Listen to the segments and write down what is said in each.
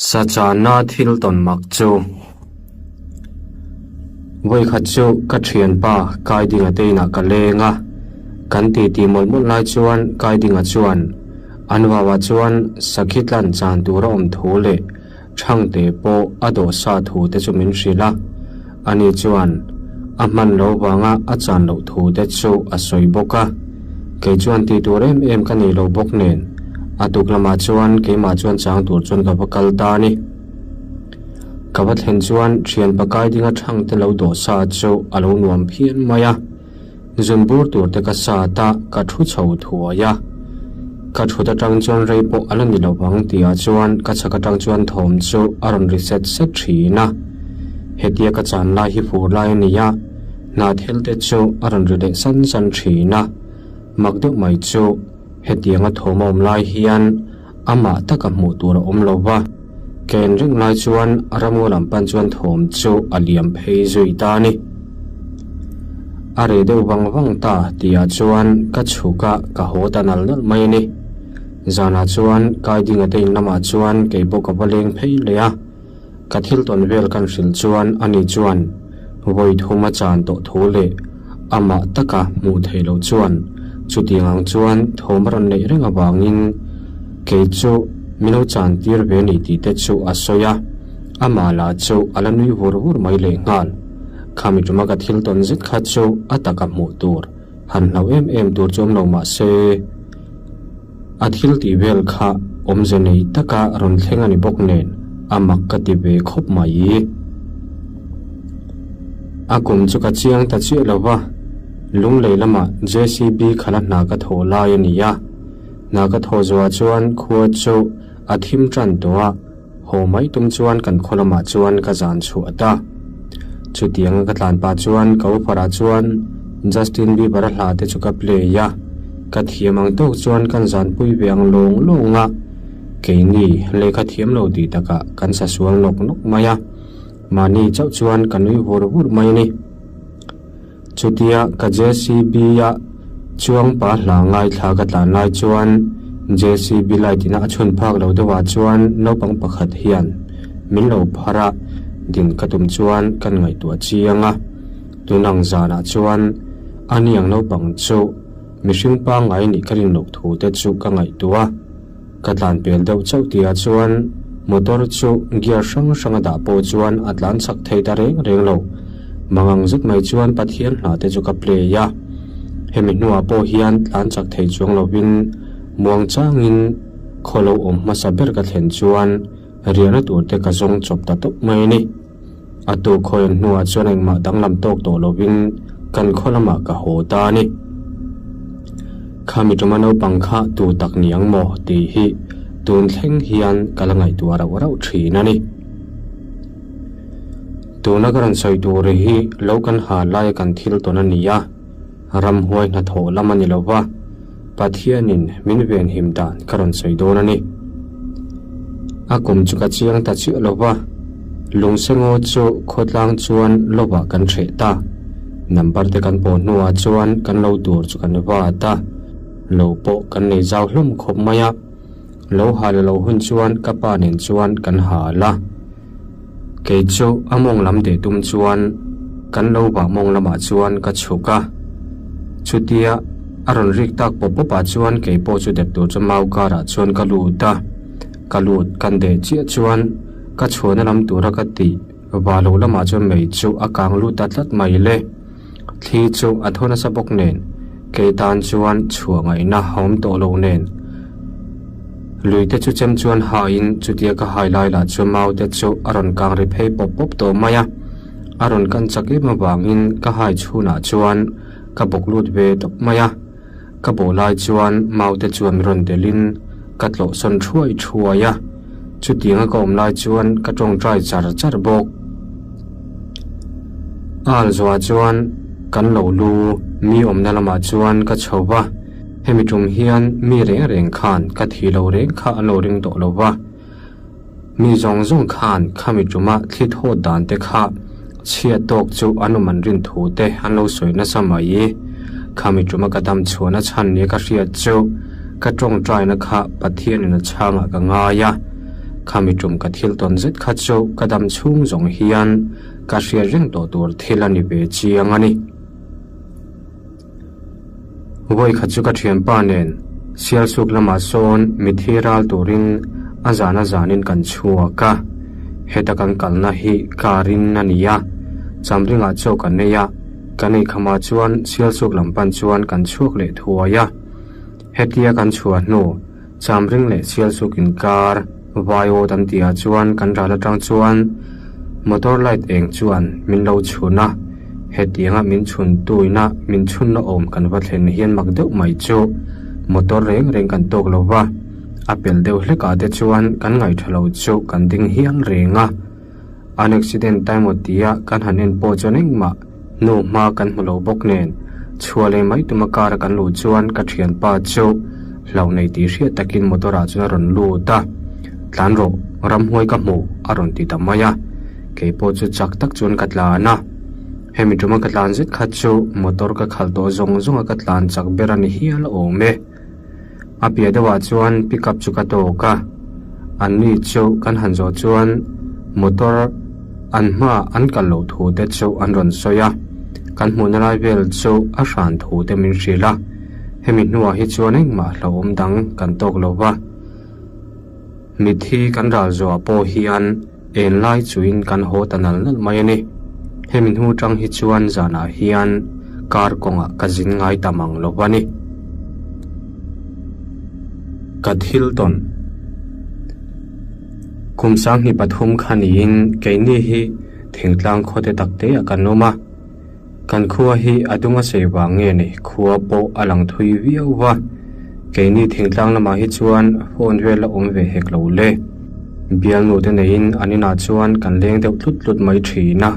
Sachana thil tawn mak chu. Vawikhat chu ka thianpa Kaidinga te inah ka leng a, kan titi mawlh mawlh lai chuan Kaidinga chuan an vauah chuan sakhi tlan chan tur a awm thu leh Thangte pawh a dawh sa thu te chu min hrilh a, ani chuan a hman lo vanga a chan loh thu te chu a sawi bawk a. Kei chuan tih tur em em ka nei lo bawk nen, a tuk lamah chuan keimah chuan chang tur chuan ka va kal ta a ni. Ka va thlen chuan thian pakai dinga Thangte lo dawh sa chu a lo nuam phian mai a. Zun bur tur te ka sat a, ka thu chho thuai a. Ka thut atang chuan rei pawh a la ni lo vang tihah chuan ka chhak atang chuan thawm chu a rawn ri set set thin a. Hetia ka chan lai hi fur lai a ni a, hna thil te chu a rawn ri leh san san thin a. Mak deuh mai chu hetianga thawm a awm lai hian amah taka hmuh tur a awm lo va, ka en reng lai chuan ramngaw lam pan chuan thawm chu a liam phei zui ta a ni. A reh deuh vang vang ta tihah chuan ka chhuk a, ka haw ta nal nal mai a ni. Zanah chuan Kaidinga te in lamah chuan kei pawh ka va leng phei leh a, ka thil tawn vel kan hrilh chuan ani chuan vawi thum a chan tawh thu leh amah taka hmuh theih loh chuan chutiang ang chuan thawm a rawn neih reng avangin kei chu min lo chan tir ve ni tih te chu a sawi a, amah lah chu a la nui vur vur mai lehnghal. Khami tuma ka thil tawn zet kha chu a taka hmuh tur han hlauh em em tur chu awm lo mah se a thil tih vel kha awmze nei taka rawn thleng a ni bawk nen a mak ka ti ve khawp mai. A kum chu ka chiang ta chiah lo va, Lunglei lamah JCB khala hna ka thawh lai a ni a, hna ka thawh zuah chuan khua chu a thim tan tawh a, Haw mai tum chuan kan khaw lamah chuan ka zan chhuah ta. Chutianga ka tlan pah chuan ka uparah chuan Justin Bieber a hla te chu ka play a, ka thiam ang tawk chuan kan zan pui ve ang lawng lawng a, keini lehkha thiam lo tih takah kan sa sual nawk nawk mai a, mahni chauh chuan ka nui vur vur mai a ni. Chutia ka JCB a chuang pa hla ngaithla ka tlan lai chuan JCB light ina a chhun phak lo deuh ah chuan naupang pakhat hian min lo phar a, din ka tum chuan kan ngaihtuah chiang a. Tunang zanah chuan a niang naupang chu mihring pangngai nih ka rin loh thu te chu ka ngaihtuah a. Ka tlan pel deuh chauh tihah chuan motor chu gear hrang hrang a dah pawh chuan a tlan chak thei ta reng reng lo. Mangang zet mai chuan Pathian hna te chu ka play a. Hemi hnuah pawh hian tlan chak thei chuang lovin muang changin khaw lo awm hmasa ber ka thlen chuan riahna tur te ka zawng chawp ta tawp mai a ni. A tu khawian hnuah chuan engmah danglam tawk tawh lovin kan khaw lamah ka haw ta a ni. Khami tuma naupang kha tu tak ni ang maw tih hi tun thleng hian ka la ngaihtuah rauh rauh thin a ni. Tuna ka rawn sawi tur hi lo kan ha laia kan thil tawn a ni a, ramhuai hnathawh lam a ni lo va, Pathianin min venhim dan ka rawn sawi dawn a ni. A kum chu ka chiang ta chiah lo va, Lungsengaw chu khawtlang chuan lovah kan hreh ta. Number te kan pawh hnuah chuan kan lo tur chu kan vat a, lo pawh kan nei zau hlawm khawp mai a. Lo hal a lo hun chuan ka pa nen chuan kan hal a. Kei chu a mawng lam deh tum chuan kan lo vah mawng lamah chuan ka chhuk a. Chutia a rawn rik tak pawp pawp ah chuan kei pawh chu dep tur chu mau karah chuan ka lut a. Ka lut kan deh chiah chuan ka chhuahna lam tura ka tih vah loh lamah chuan mei chu a kang lut ta tlat mai le. Thli chu a thaw nasa bawk nen kei tan chuan chhuah ngaihna a awm tawh lo nen. Lui te chu chem chuan haiin chutia ka hai lai lah chu mau te chu a rawn kang ri phei pawp pawp tawh mai a. A rawn kan chak em avangin ka hai chhunah chuan ka bawk lut ve tawp mai a. Ka bawh lai chuan mau te chuan rawn delhin ka tlawh sawn thuai thuai a. Chutianga ka awm lai chuan ka tawngtai char char bawk. Al zuah chuan kan lo lu mi awmna lamah chuan ka chho va. Hemi tum hian mi reng reng khan ka thi lo reng kha an lo ring tawh lo va. Mi zawng zawng khan khami tuma thli thawt dan te kha chhiat tawk chu an awm an rin thu te an lo sawi nasa mai. Khami tuma ka dam chhuahna chhan nia ka hriat chu ka tawngtaina kha Pathianin a chhangah ka ngai a. Khami tum ka thil tawn zet kha chu ka dam chhung zawng hian ka hriat reng tawh tur thil a ni ve chiang a ni. Vawi khat chu ka thianpa nen Sialsuk lamah sawn mithi ral turin a zan a zanin kan chhuak a, heta kan kalna hi car in a ni a, Chamringah chaw kan nei a, kan eikhamah chuan Sialsuk lam pan chuan kan chhuak leh thuai a. Hetia kan chhuah hnu Chamring leh Sialsuk inkar Vaiawt an tihah chuan kan ral atang chuan motor light eng chuan min lo chhun a, hetianga min chhun tuina min chhunna awm kan va thlen hian mak deuh mai chu motor reng reng kan tawk lo va, a pel deuh hlekah te chuan kan ngaihṭha lo chu kan ding hial reng a. An accident ta emaw tia kan han en pawh chuan engmah hnu hma kan hmu lo bawk nen chhuah leh mai tuma car a kan luh chuan ka thianpa chu hlauh nei tih hriat takin motor ah chuan a rawn lut a, Tlan rawh, ramhuai ka hmu a rawn ti ta mai a, keipawh chu chak tak chuan ka tlan a, hemi tuma ka tlan zet kha chu motor ka khalh tawh zawng zawng a ka tlan chak ber a ni hial awm e. A piah deuhah chuan pickup chu ka tawk a, an ni chu kan han zawh chuan motor an hmaah an kal loh thu te chu an rawn sawi a, kan hmuhna lai vel chu a hran thu te min hrilh a, hemi hnuah hi chuan engmah hlauhawm dang kan tawk lo va. Mitthi kan ral zawhah pawh hian en lai chuin kan haw ta nal nal mai a ni. Hemi hnu tang hi chuan zanah hian kar kawngah ka zin ngai ta mang lo a ni. Ka thil tawn. Kum sanghnih pathum kha niin keini hi thingtlang khawte takteah kan awm a. Kan khua hi a dung a sei vang nge ni khua pawh a lang thui viau va, keini thingtlang lamah hi chuan phone vel a awm ve hek lo le. Bialnu te neiin an inah chuan kan leng deuh tlut tlut mai thin a.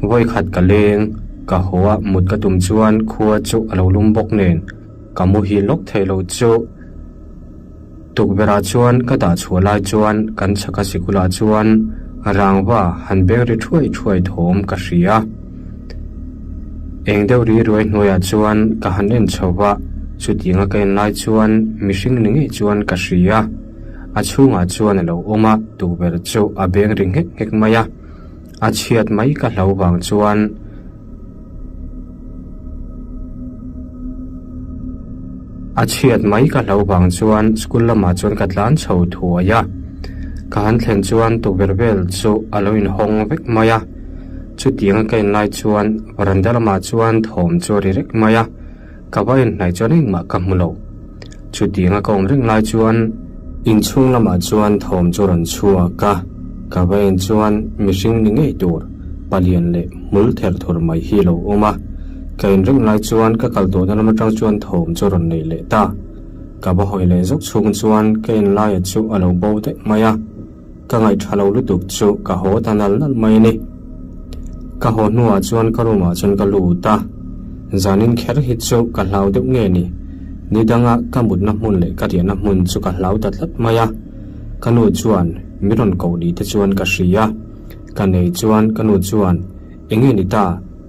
Vawikhat ka leng, ka haw a mut ka tum chuan khua chu a lo lum bawk nen ka muhil lawk thei lo chu. Tukverhah chuan ka dah chhuah lai chuan kan chhaka sikulah chuan rangva han beng ri thuai thuai thawm ka hria. Eng deuh ri ruai hnuaiah chuan ka han en chho va, chutianga ka en lai chuan mihring ni ngei chuan ka hria. A chhungah chuan a lo awm a, tukverh chu a beng ri nghek nghek mai a. A chhiat mai ka hlo vang chuan A chhiat mai ka hlo vang chuan school lamah chuan ka tlan chho thuai a, ka han thlen chuan tukverh vel chu a lo inhawng vek mai a, chutianga ka inlai chuan veranda lamah chuan thawm chu a ri rek mai a, ka va inhnaih chuan engmah ka hmu lo. Chutianga ka awm reng lai chuan inchhung lamah chuan thawm chu rawn chhuak a, ka va en chuan mihring ni ngei tur palian leh hmul ther thur mai hi a lo awm a, ka en reng lai chuan ka kal tawhna lam atang chuan thawm chu rawn nei leh ta. Ka va hawi leh zawk chhung chuan ka en laia chu a lo bo daih mai a. Ka ngaihṭha lo lutuk chu ka haw ta nal nal mai a ni. Ka haw hnuah chuan ka room ah chuan ka lut a, zanin kher hi chu ka hlau deuh nge ni. Ni danga ka mutna hmun leh ka riahna hmun chu ka hlau ta tlat mai a. Ka nu chuan mi rawn koh ni te chuan ka hria. Ka nei chuan ka nu chuan eng nge ni ta,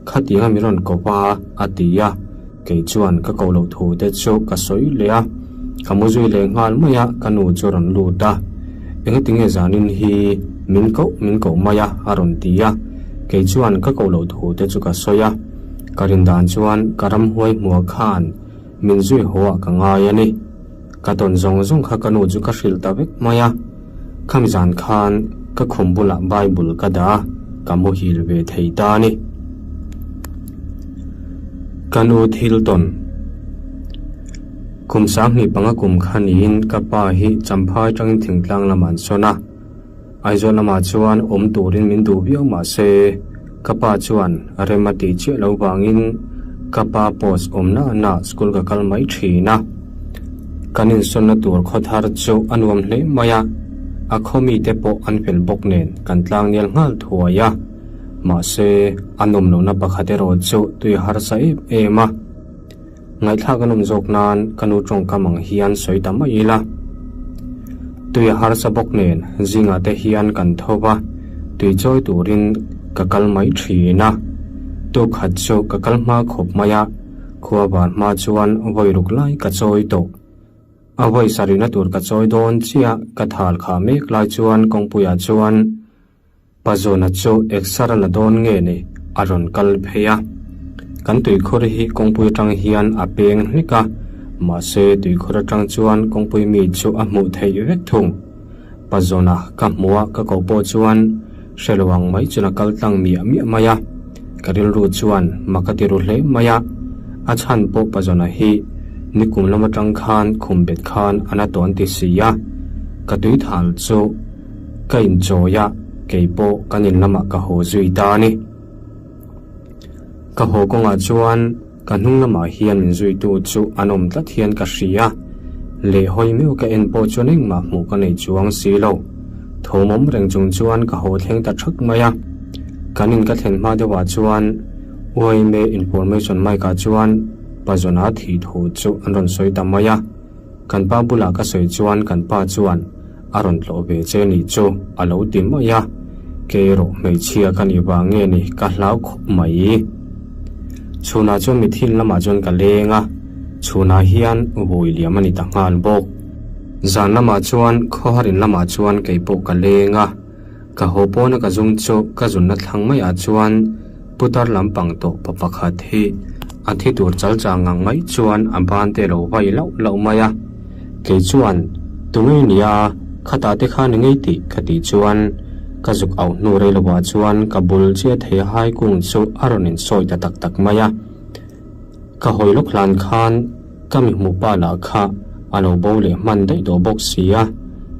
khatianga mi rawn ko va a ti a. Kei chuan ka koh loh thu te chu ka sawi leh a, ka mu zui leh nghal mai a, ka nu chu a rawn lut a, Engatinge zanin hi min koh min koh mai a a rawn ti a, kei chuan ka koh loh thu te chu ka sawi a, ka rin dan chuan ka ramhuai hmuah khan min zui haw ah ka ngai a ni. Ka tawn zawng zawng kha ka nu chu ka hrilh ta vek mai a, khami zan khan ka khum bulah Bible ka dah a, ka muhil ve thei ta a ni. Ka nu thil tawn Kum sanghnih panga kum kha niin ka pa hi Champhai tangin thingtlang lamah an sawn a, Aizawl lamah chuan awm turin min duh viau mah se ka pa chuan rem a tih chiah lo vangin ka pa post awmna na school ka kal mai thin a. Kan insawnna tur khaw thar chu a nuam hle mai a, a khaw mite pawh an fel bawk nen kan tlangnel nghal thuai a. Mahse a nawm lohna pakhat erawh chu tui harsa em em a. Ngaihthlak a nawm zawk nan ka nu tawngkam ang hian sawi ta mai ila. Tui a harsa bawk nen zingah te hian kan tho va, tui chawi turin ka kal mai thin a. Tukhat chu ka kal hma khawp mai a, khua var hma chuan vawi ruk lai ka chawi tawh. A vawi sarihna tur ka chawi dawn chiah ka thal khah mek lai chuan kawngpuiah chuan Pazawna chu exer a la dawn nge ni a rawn kal phei a. Kan tuikhur hi kawngpui atang hian a peng hlek a, mahse tuikhur atang chuan kawngpui mi chu a hmuh theih vek thung. Pazawna ka hmuh a ka koh pawh chuan hre lo ang mai chuan a kal tlang miah miah mai a. Ka rilru chuan mak a ti ru hle mai a, a chhan pawh Pazawna hi nikum lam atang khan khum bet khan a na tawh an ti si a, ka tuithal chu Ka inchawi a, kei pawh kan in lamah ka haw zui ta a ni. Ka haw kawngah chuan ka hnung lamah hian min zuitu chu an awm tlat hian ka hria. Lehhawi meuh ka en pawh chuan engmah hmuh ka nei chuang si lo. Thawm awm reng chung chuan ka haw thleng ta thak mai a. Kan in ka thlen hma deuhah chuan UIMA Information mic ah chuan Pazawna thih thu chu an rawn sawi ta mai a. Kan pa bulah ka sawi chuan kan pa chuan a rawn tlawh ve che nih chu a lo ti mai a, kei erawh hmeichhia ka nih vang nge ni ka hlau khawp mai. Chhunah chuan mithin lamah chuan ka leng a, chhunah hian vui liam a ni ta nghal bawk. Zan lamah chuan khawharin lamah chuan kei pawh ka leng a, ka haw pawna ka zung chu ka zunna thlang maiah chuan putar lampang tawh pa pakhat hi a thi tur chal chang ang mai chuan a ban te lo vai lauh lauh mai a. Kei chuan, Tunge nia, khatah te khan i ngei tih ka tih chuan ka zuk auh hnu rei lovah chuan ka bul chiah thei hai kung chu a rawn insawi ta tak tak mai a. Ka hawi lawk hlan khan ka mi hmuh pa lah kha a lo bo leh hman daih tawh bawk si a,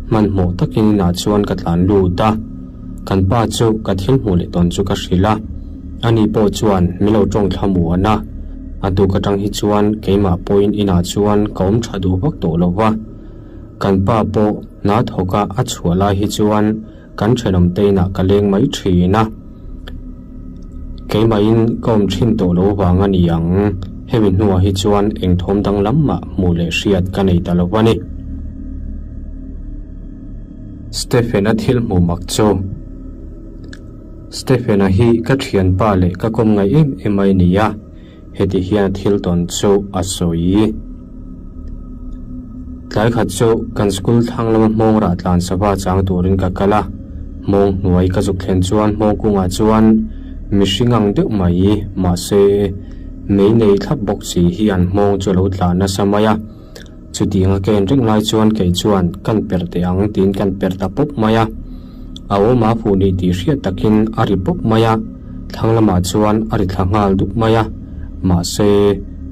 hmanhmawh takin inah chuan ka tlan lut a. Kan pa chu ka thil hmuh leh tawn chu ka hrilh a, ani pawh chuan min lo tawng thla muan a. A tuk atang hi chuan keimah pawhin inah chuan ka awm tha duh vak tawh lo va, kan pa pawh hna thawka a chhuah lai hi chuan kan thenawm te inah ka leng mai thin a. Keimahin ka awm thin tawh lo vang a ni ang, hemi hnuah hi chuan eng thawm danglam mah hmuh leh hriat ka nei ta lo va ni. Stephen-a thil hmuh mak chu. Stephen-a hi ka thianpa leh ka kawm ngaih em em mai ni a, heti hian a thil tawn chu a sawi. Tlai khat chu kan school thlang lama hmawng rah tlan sava chang turin ka kal a, hmawng hnuai ka zuk thlen chuan hmawng kungah chuan mihring ang deuh mai, mahse mei nei thlap bawk si hi an hmawng chu a lo tla nasa mai a. Chutiang a ken reng lai chuan kei chuan kan per teh ang tiin kan per ta pawp mai a. A awm a fuh ni tih hriat takin a ri pawp mai a, thlang lamah chuan a ri thla nghal dup mai a. Mahse,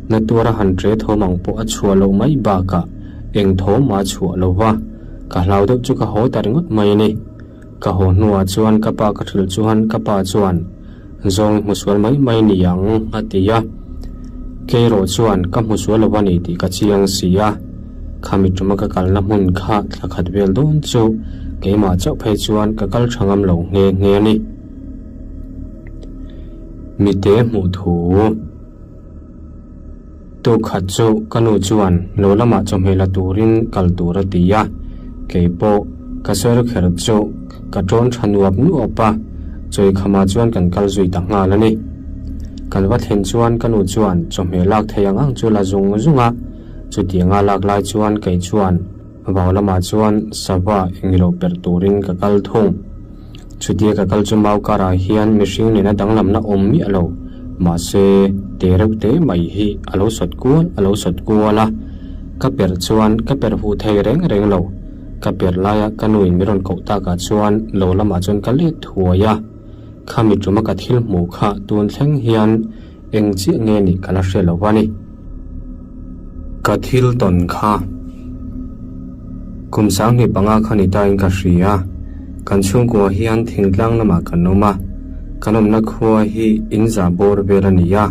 na tuara han ṭe thawm ang pawh a chhuah loh mai bakah eng thawm mah a chhuah lo va, ka hlau deuh chu ka haw ta ringawt mai a ni. Ka haw hnuah chuan ka pa ka hrilh chuan ka pa chuan, Zawng i hmu sual mai mai ni ang, a ti a. Keiraw chuan ka hmu sual lo a ni tih ka chiang si a. Khami tuma ka kalna hmun kha thla khat vel dawn chu keimah chauh phei chuan ka kal tha ngam lo nghe nghe a ni. Mite hmuh thu. Tuk khat chu ka nu chuan lo lamah chawhmeh la turin kal tur a ti a, kei pawh ka sawi kher chu ka tawn tha nuap nuap a, chawi khamah chuan kan kal zui ta nghal a ni. Kan va thlen chuan ka nu chuan chawhmeh lak thei ang ang chu la zung zung a, chutianga lak lai chuan kei chuan vau lamah chuan sava engilo perh turin ka kal thung. Chutia ka kal chu mau karah hian mihring nena danglamna awm miah lo, mahse te reuh te mai hi a lo sawt kual a lo sawt kual a, ka perh chuan ka perh huh thei reng reng lo. Ka perh laia ka nuin min rawn koh takah chuan lo lamah chuan ka let thuai a, khami tuma ka thil hmuh kha tun thleng hian eng chiah nge nih ka la hre lo a ni. Ka thil tawn kha kum 15 kha ni tain ka hria. Kan chhungkua hian thingtlang lamah kan awm a, kan awmna khua hi in zah bawr vel a ni a.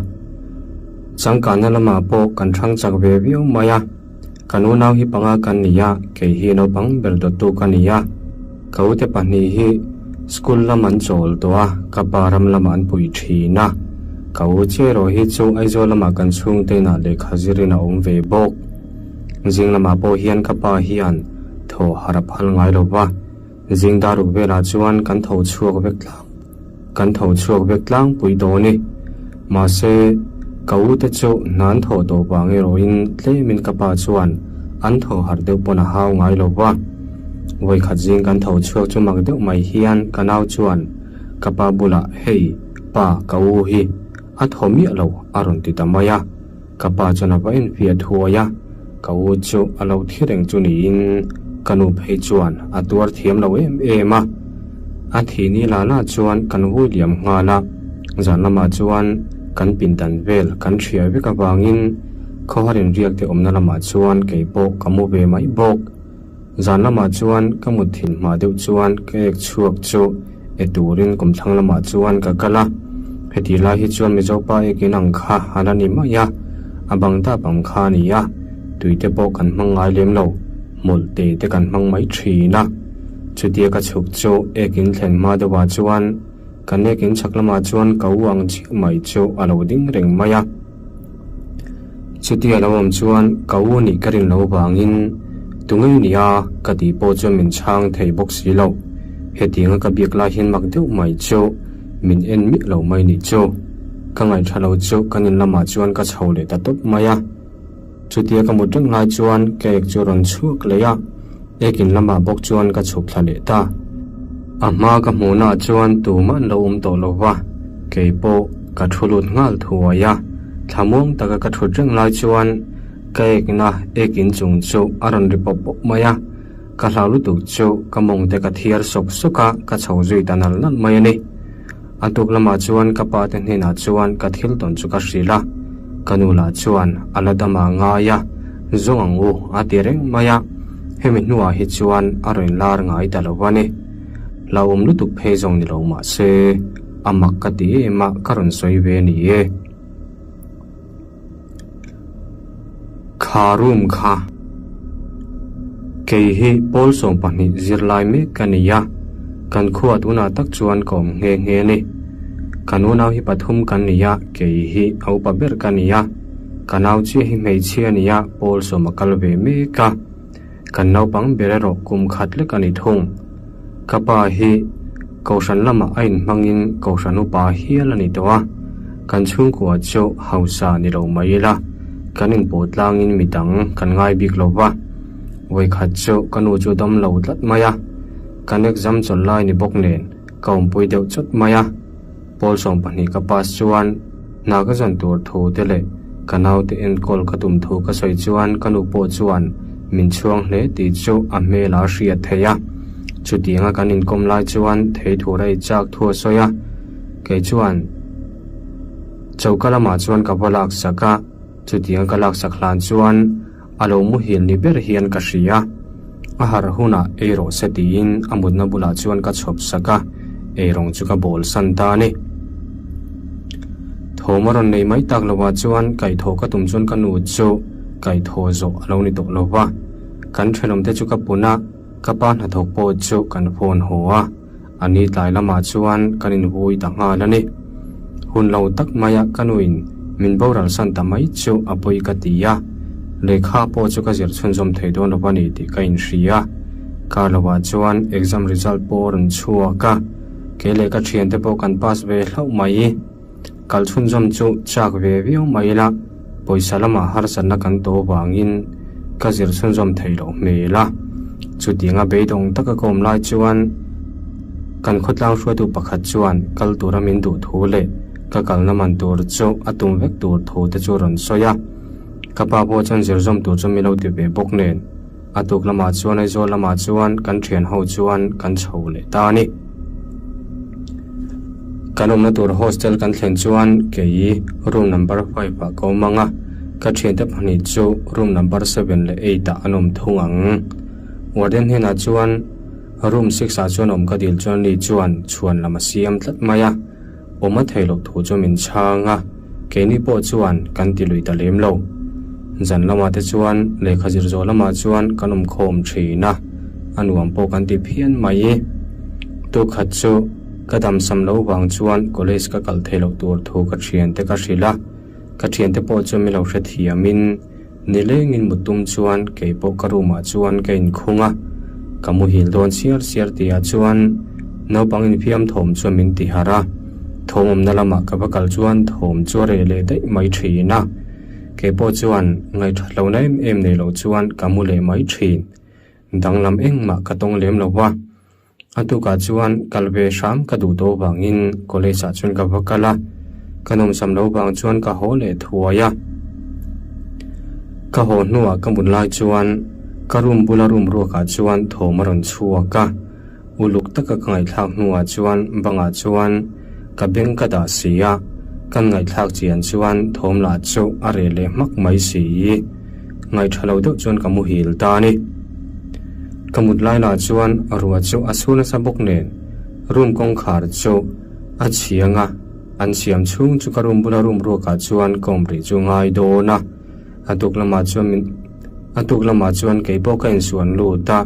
Changkanna lamah pawh kan thang chak ve viau mai a. Kan unau hi panga kan ni a, kei hi naupang ber dawttu ka ni a. Ka ute pahnih hi school lam an chawl tawh a, ka pa ram lamah an pui thin a. Ka u chiah erawh hi chu Aizawl lamah kan chhungte inah lehkha zirin a awm ve bawk. Zing lamah pawh hian ka pa hian thaw harh a phal ngai lo va, zing dar ruk velah chuan kan tho chhuak vek tlang kan tho chhuak vek tlangpui dawn i. Mahse, ka u te chu hna an thawh tawh vang erawhin tlemin ka pa chuan An tho harh deuh pawn a hau ngai lo va. Vawikhat zing kan tho chhuak chu mak deuh mai hian ka nau chuan ka pa bulah hei pa ka u hi a thaw miah lo a rawn ti ta mai a. Ka pa chuan a va enfiah thuai a, ka u chu a lo thi reng chu niin ka nu phei chuan a tuar thiam lo em em a. A thih ni la la chuan kan vui liam nghal a, zan lamah chuan kan pindan vel kan hria vek avangin khawhar inriak te awmna lamah chuan kei pawh ka mu ve mai bawk. Zan lamah chuan ka mut thin hma deuh chuan ka ek chhuak chu e turin kumthlang lamah chuan ka kal a, heti lai hi chuan Mizopa ek in ang kha a la ni mai a, a bang dap ang kha a ni a, tui te pawh kan hmang ngai lem lo, hmawlh te te kan hmang mai thin a. Chutia ka chhuk chu ek in thlen hma deuhah chuan kan ek in chhak lamah chuan ka u ang chiah mai chu a lo ding reng mai a. Chutia lo awm chuan ka u nih ka rin lo vangin tungei nia ka tih pawh chuan min chhang thei bawk si lo. Hetianga ka biak lai hian mak deuh mai chu min en miah lo mai nih chu. Ka ngaihṭha lo chu kan in lamah chuan ka chho leh ta tawp mai a. Chutia ka mut reng lai chuan ka ek chu a rawn chhuak leh a, ek in lamah bawk chuan ka chhuk thla leh ta. A hma ka hmuhnaah chuan tumah an lo awm tawh lo va, kei pawh ka thu lut nghal thuai a. Thlamuang taka ka thut reng lai chuan ka ekna ek in chung chu a rawn ri pawp pawp mai a, ka hlau lutuk chu ka mawng te ka thiar sawk sawk a, ka chho zui ta nal nal mai a ni. A tuk lamah chuan ka pa te hnenah chuan ka thil tawn chu ka hrilh a, ka nu lah chuan a la dam ah ngai a, zawng ang u a ti reng mai a, hemi hnuah hi chuan a rawn lar ngai ta lo a ni. Hlauhawm lutuk phei zawng ni lo mah se, a mak ka ti em a, ka rawn sawi ve a ni e. Kha room kha kei hi pawl 12 zirlai mek ka ni a, kan khuaa tunah tak chuan ka awm nghe nghe a ni. Kan unau hi pathum kan ni a, kei hi a upa ber ka ni a, ka nau chiah hi hmeichhia a ni a, pawl sawm a kal ve mek a. Kan naupang ber erawh kum khat lek a ni thung. Ka pa hi Kohhran lamah a inhmangin Kohhran upa hial a ni tawh a, kan chhungkua chu hausa ni lo mai ila, kan inpawh tlangin mi dang kan ngai bik lo va. Vawikhat chu ka nu chu dam lo tlat mai a, kan exam chawlh lai ni bawk nen ka awmpui deuh chawt mai a. Pawl 12 ka pass chuan hna ka zawn tur thu te leh ka naute enkawl ka tum thu ka sawi chuan ka nu pawh chuan min chhuang hle tih chu a hmelah a hriat theih a. Chutianga kan inkawm lai chuan thei thur a ei chak thu a sawi a, kei chuan choka lamah chuan ka va laksak a, chutianga ka laksak hlan chuan A lo muhil ni ber hian ka hria. A harh hunah ei rawh se tiin a mutna bulah chuan ka chhawp sak a, eirawng chu ka bawl san ta a ni. Thawm a rawn nei mai tak lovah chuan kaihthawh ka tum chuan ka nu chu kaihthawh zawh a lo ni tawh lo va. Kan thenawmte chu ka pun a, ka pa hnathawk pawh chu kan phone haw a. A ni tlai lamah chuan kan invui ta nghal a ni. Hun lo tak maia ka nuin min boral san ta mai chu a pawi ka ti a, lehkha pawh chu ka zir chhunzawm thei dawn lo a ni tih ka inhria. Kar lovah chuan exam result pawh a rawn chhuak a, kei leh ka thiante pawh kan pass ve hlauh mai. Kal chhunzawm chu chak ve viau mai ila, pawisa lamah harsatna kan tawh vangin ka zir chhunzawm thei loh hmel a. Chutianga beidawng taka ka awm lai chuan kan khawtlang hruaitu pakhat chuan kal tura min duh thu leh ka kalna man tur chu a tum vek tur thu te chu rawn sawi a. Ka pa pawh chuan zir zawm tur chu min lo ti ve bawk nen a tuk lamah chuan Aizawl lamah chuan kan thian ho chuan kan chho leh ta a ni. Kan awmna tur hostel kan thlen chuan kei room number 5 ah ka awm ang a, ka thiante pahnih chu room number 7 leh 8 ah an awm thung ang. Warden hnenah chuan room 6 ah chuan awm ka dil chuan ni chuan chhuan lam a siam tlat mai a, awm a theih loh thu chu min chhang a, keini pawh chuan kan ti lui ta lem lo. Zan lamah te chuan lehkha zir zawh lamah chuan kan awm khawm thin a, a nuam pawh kan ti phian mai. Tukhat chu ka damsam lo vang chuan college ka kal theih loh tur thu ka thiante ka hrilh a, ka thiante pawh chu min lo hrethiamin nilengin mut tum chuan kei pawh ka room ah chuan ka inkhung a, ka muhil dawn siar siar tihah chuan naupang infiam thawm chuan min ti harh a, thawm awmna lamah ka va kal chuan thawm chu a reh leh daih mai thin a. Kei pawh chuan ngaihthat lohna em em nei lo chuan ka mu leh mai thin. Danglam engmah ka tawng lem lo va. A tukah chuan kal ve hram ka duh tawh vangin college ah chuan ka va kal a, ka nawmsam lo vang chuan ka haw leh thuai a. Ka haw hnuah ka mut lai chuan ka room bula room ruakah chuan thawm a rawn chhuak a, uluk taka ka ngaihthlak hnuah chuan bangah chuan ka beng ka dah si a, kan ngaihthlak chian chuan thawm lah chu a reh leh hmak mai si. Ngaihtha lo deuh chuan ka muhil ta a ni. Ka mut lai lah chuan ruah chu a chhu nasa bawk nen room kawngkhar chu a chhiang a, an siam chhung chu ka room bula room ruakah chuan ka awm rih chu ngai dawn a, a tuk lamah chuan min a tuk lamah chuan kei pawh ka insuan lut a,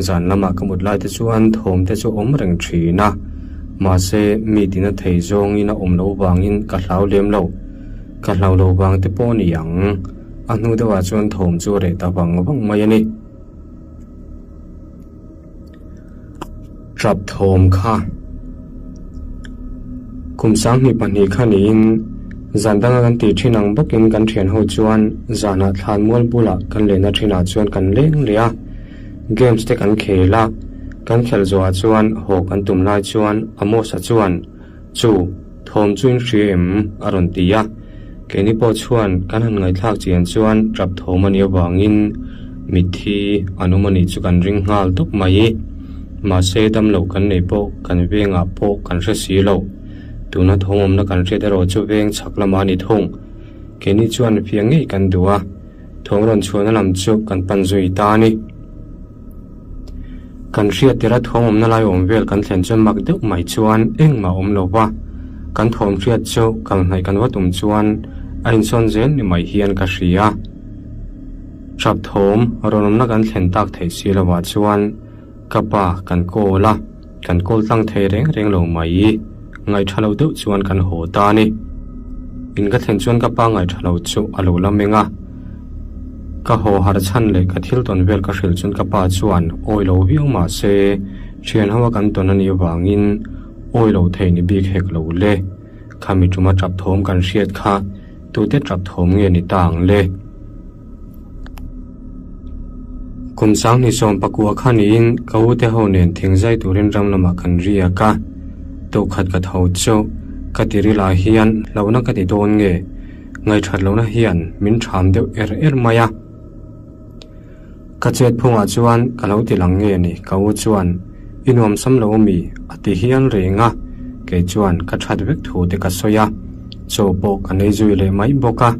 zan lamah ka mut lai te chuan thawm te chu awm reng thin a, mahse mi tina thei zawngin a awm loh vangin ka hlau lem lo, ka hlau lo vang te pawh a ni ang. A hnu deuhah chuan thawm chu a reh ta vang vang mai a ni. Trap thawm kha kum 22 kha niin zan danga kan tih thin ang bawkin kan thian ho chuan zanah thlan mual bulah kan lehna thinah chuan kan leng leh a, games te kan khel a, kan khelh zawhah chuan haw kan tum lai chuan Amos-a chuan Chu, thawm chu in hria em? a rawn ti a. Keini pawh chuan kan han ngaihthlak chian chuan tap thawm a nih avangin mitthi an awm a nih chu kan ring nghal tawp mai. Mahse, damloh kan neih pawh kan vengah pawh kan hre si lo. Tuna thawm awmna kan hriat erawh chu veng chhak lamah a ni thung. Keini chuan fiah ngei kan duh a, thawm rawn chhuahna lam chu kan pan zui ta a ni. Kan hriat tirh a thawm awmna lai awm vel kan thlen chuan mak deuh mai chuan engmah a awm lo va, kan thawm hriat chu kal hnaih kan va tum chuan a insawn zel ni mai hian ka hria. Hrap thawm rawn awmna kan thlen tak theih si lovah chuan ka pa kan call a, kan call tlang thei reng reng lo mai. Ngaihtha lo deuh chuan kan haw ta a ni. In ka thlen chuan ka pa ngaihtha lo chu a lo la meng a. Ka haw har chhan leh ka thil tawn vel ka hrilh chuan ka pa chuan awi lo viau mah se thian ho a kan tawn a nih avangin awi lo thei ni bik hek lo le. Khami tuma tap thawm kan hriat kha tute tap thawm nge ni ta ang le. Kum 2019 kha niin ka u te ho nen thing zai turin ram lamah kan riak a, tawhkhat ka tho chu ka tiril ah hian hlauhna ka ti dawn nge Ngaihṭhat lohna hian min ṭham deuh er er mai a. Ka chet phungah chuan ka lo ti lang nge ni ka u chuan i nuam sam lo mi a ti hial reng a, kei chuan ka ṭhat vek thu te ka sawi a, chaw pawh ka nei zui leh mai bawk a.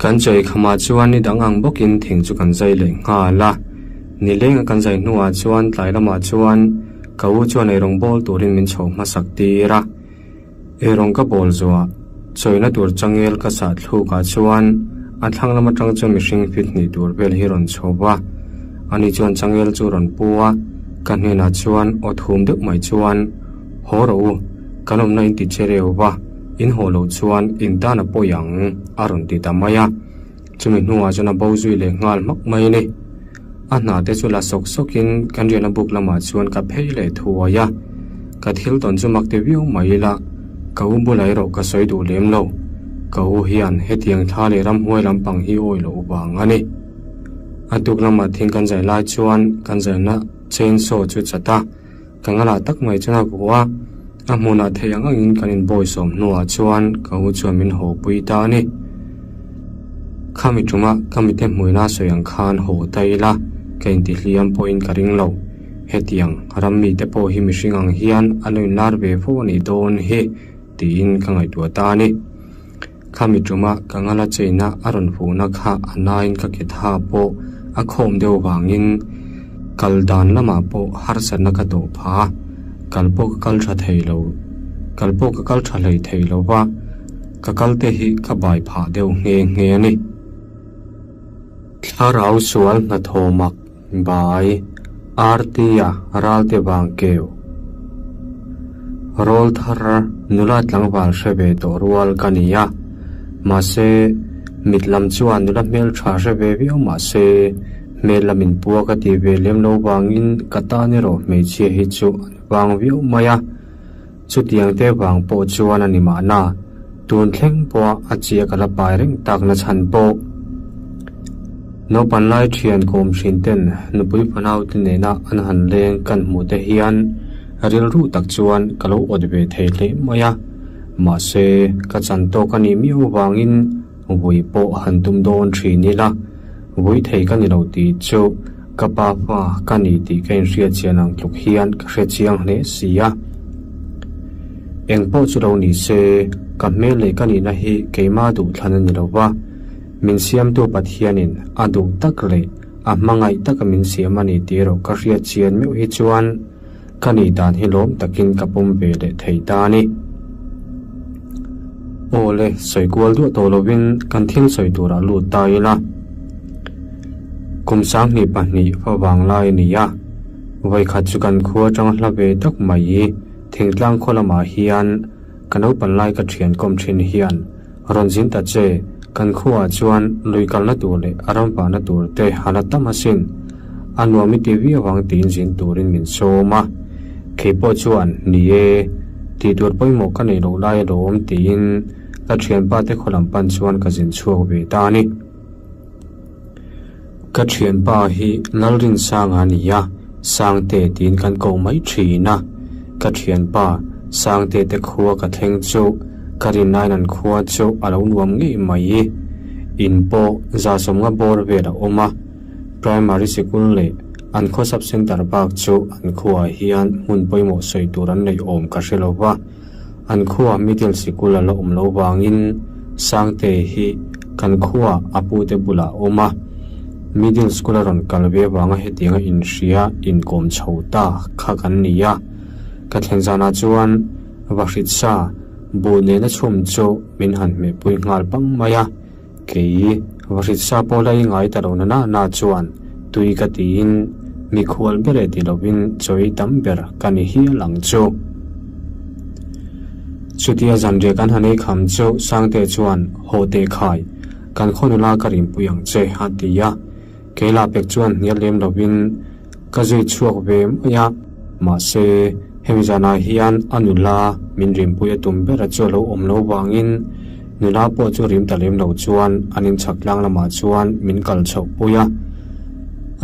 Kan chawi khamah chuan ni dang ang bawkin thing chu kan zai leh nghal a, nilenga kan zai hnuah chuan tlai lamah chuan ka u chuan eirawng bawl turin min chhoh hmasak tir a. Eirawng ka bawl zuah, chawina tur changel ka sah thlukah chuan a thlang lam atang chuan mihring fit hnih tur vel hi rawn chho va. Ani chuan changel chu rawn pu a, ka hnenah chuan aw thum deuh mai chuan, Haw rawh u, kan awmna in ti che reu va, in haw loh chuan in tan a pawi ang, a rawn ti ta mai a. Chumi hnuah chuan a bo zui leh nghal hmak mai a ni. A hna te chu la sawk sawkin kan riahna buk lamah chuan ka phei leh thuai a. Ka thil tawn chu mak ti viau mai ila, ka u bulah erawh ka sawi duh lem lo. Ka u hian hetiang thla leh ramhuai lampang hi awi loh vang a ni. A tuk lamah thing kan zai lai chuan kan zaina chainsaw chu chat a, ka ngalah tak mai chuan a vuah a. A hmunah theih ang angin kan inbawisawm hnuah chuan ka u chuan min haw pui ta a ni. Khami ṭuma ka mite hmuina sawi ang khan haw ta ila ka intihliam pawhin ka ring lo. Hetiang ram mite pawh hi mihring ang hian a lo inlar ve fo a nih dawn hi tiin ka ngaihtuah ta a ni. Khami ṭuma ka ngala cheina a rawn fuhna kha a nain ka ke tha pawh a khawm deuh vangin kal dan lamah pawh harsatna ka tawh phah a, kal pawh ka kal ṭha thei lo, kal pawh ka kal ṭha hlei thei lo va. Ka kal te hi ka bai phah deuh nghe nghe a ni. Thlarau sual hnathawh mak bai Artia ralte vang keu. Rawl thar nula tlangval hre ve tawh rual ka ni a, mahse mit lam chuan nula hmeltha hre ve viau mahse hmel lam in pua ka ti ve lem lo vangin ka tan erawh hmeichhia hi chu an vang viau mai a. Chutiang te vang pawh chuan a ni mahna. Tun thleng pawha a chia ka la pai reng tak na chhan pawh. Naupan lai thian kawm thin ten nupui fanau te nena an han leng kan hmuh te hian rilru tak chuan ka lo awt ve thei hle mai a. Mahse, ka chan tawk a nih miau vangin vui pawh han tum dawn thin ila, vui thei ka ni lo tih chu ka pa fa ka ni tih ka inhriat chian ang tluk hian ka hre chiang hle si a. Eng pawh chu lo ni se, ka hmel leh ka nihna hi keimah duhthlan a ni lo va, min siamtu Pathianin a duh tak leh a hmangaih taka min siam a ni tih erawh ka hriat chian meuh hi chuan ka nih dan hi lawm takin ka pawm ve leh thei ta a ni. Aw le, sawi kual duah tawh lovin kan thil sawi turah lut ta ila. Kum 2002 favang lai a ni a, vawikhat chu kan khua atanga hla ve tak mai hi thingtlang khaw lamah hian ka naupan lai ka thian kawm thin hian rawn zin ta che, kan khuaah chuan lui kalna tur leh a ram vahna tur te a la tam asin, a nuam i ti viau ang tiin zin turin min sawm a, keipawh chuan ni e, tih tur pawimawh ka neih loh lai alawm tiin ka thianpa te khaw lam pan chuan ka zin chhuak ve ta a ni. Ka thianpa hi Lalrinsanga a ni a, Sangte tiin kan koh mai thin a. Ka thianpa Sangte te khua ka thleng chu ka rinnain an khua chu a lo nuam ngei mai. In pawh zasawmnga bawr vel a awm a, Primary sikul leh an khaw sub centre bak chu an khuaah hian hmun pawimawh sawi tur an neih awm ka hre lo va. An khuaah middle sikul a la awm lo vangin Sangte hi kan khuaah a pute bulah a awm a, middle school a rawn kal ve avanga hetianga inhria inkawm chho ta kha kan ni a. Ka thlen zanah chuan Vahritsa buh nena chhum chu min han hmehpui nghal pang mai a. Kei, Vahritsa pawh la i ngai ta lo na na na chuan tui ka tiin mikhual ber e ti lovin chawi tam ber ka ni hial ang chu. Chutia zanriah kan han ei kham chu Sangte chuan haw teh khai, kan khaw nula ka rinpui ang che a ti a. Kei lah pek chuan hnial lem lovin ka zui chhuak ve mai a. Mahse, hemi zanah hian a nula min rinpui a tum bera chu a lo awm lo vangin nula pawh chu rim ta lem lo chuan an inchhak tlang lamah chuan min kal chhoh pui a.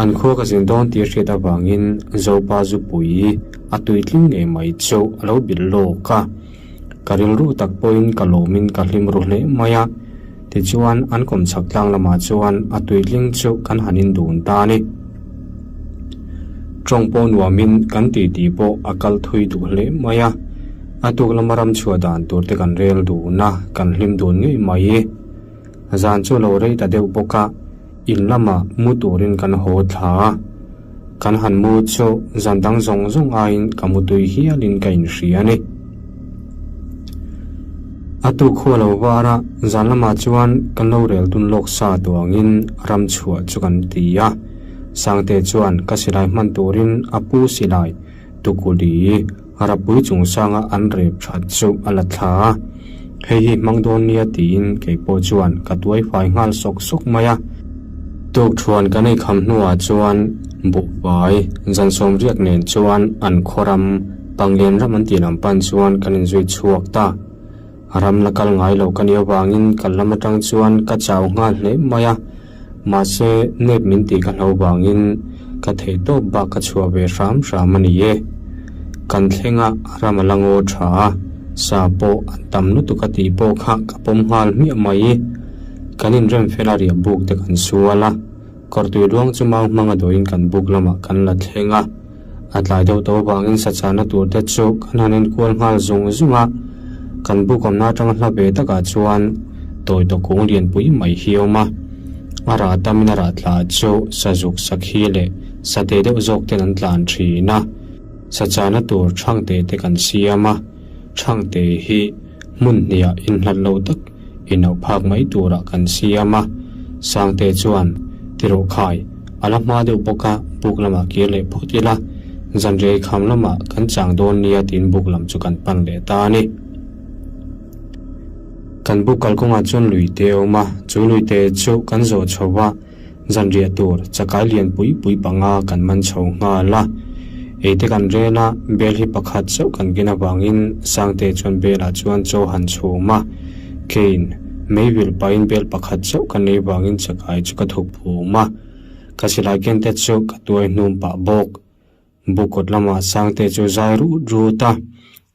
An khua ka zin dawn tih a hriat avangin Zopa zupui a tuitling ngei mai chu a lo bilh lawk a. Ka rilru tak pawhin ka lawmin ka hlim ru hle mai a, tichuan an kawmchhak tlang lamah chuan a tuitling chu kan han indun ta a ni. Tawng pawh nuamin kan titi pawh a kal thui duh hle mai a, a tuk lama ram chhuah dan tur te kan rel dun a, kan hlim dun ngei mai. Zan chu a lo rei ta deuh bawk a, in lamah mu turin kan haw thla a. Kan han mu chu zan dang zawng zawng aiin ka mu tui hialin ka inhria a ni. A tuk khua lo var a, zan lamah chuan kan lo rel dun lawk sa tuangin ram chhuah chu kan ti a. Sangte chuan ka silai hman turin a pu silai Tukuli rapui chungchanga an rep that chu a la thla a, hei hi hmang dawn nia tiin kei pawh chuan ka tuai fai nghal sawk sawk mai a. Tukthuan kan ei kham hnuah chuan buhfai zan sawm riak nen chuan an khaw ram Panglian ram an tih lam pan chuan kan inzui chhuak ta. Ram la kal ngai lo ka nih avangin kal lam atang chuan ka chau nghal hle mai a. Mahse, nep min tih ka hlo vangin ka theih tawp bak ka chhuah ve hram hram a ni e. Kan thlenga ram a la ngaw tha a, sa pawh an tam lutuk a tih pawh kha ka pawm nghal hmiah mai. Kan inrem fel a riah buk te kan sual a, kawrtui luang chu mau hmanga dawhin kan buk lamah kan la thleng a. A tlai deuh tawh avangin sachahna tur te chu kan han enkual nghal zung zung a, kan buk awmna atanga hla ve takah chuan tawi tawh kung lianpui mai hi a awm a, a rah tamin a rah tla chu sazuk sakhi leh sate deuh zawk ten an tlan thin a, sachahna tur thangte te kan siam a, thangte hi hmun hniah inhlat lo tak inauh phak mai turah kan siam a, Sangte chuan tirawh khai a la hma deuh bawk a, buk lamah kir leh phawt ila, zanriai kham lamah kan chang dawn nia tiin buk lam chu kan pan leh ta a ni. Kan buk kalkawngah chuan luite a awm a, chu luite chu kan zawh chho va, Zanriah tur chakai lian pui pui panga kan man chho nghal a, eite kan rel a, bel hi pakhat chauh kan ken avangin Sangte chuan belah chuan chaw han chhum a. Keiin mei vil pahin bel pakhat chauh ka nei vangin chakai chu ka thuk phum a, ka silai ken te chu ka tuai hnum pah bawk. Bukawt lamah Sangte chu zai rut rut a,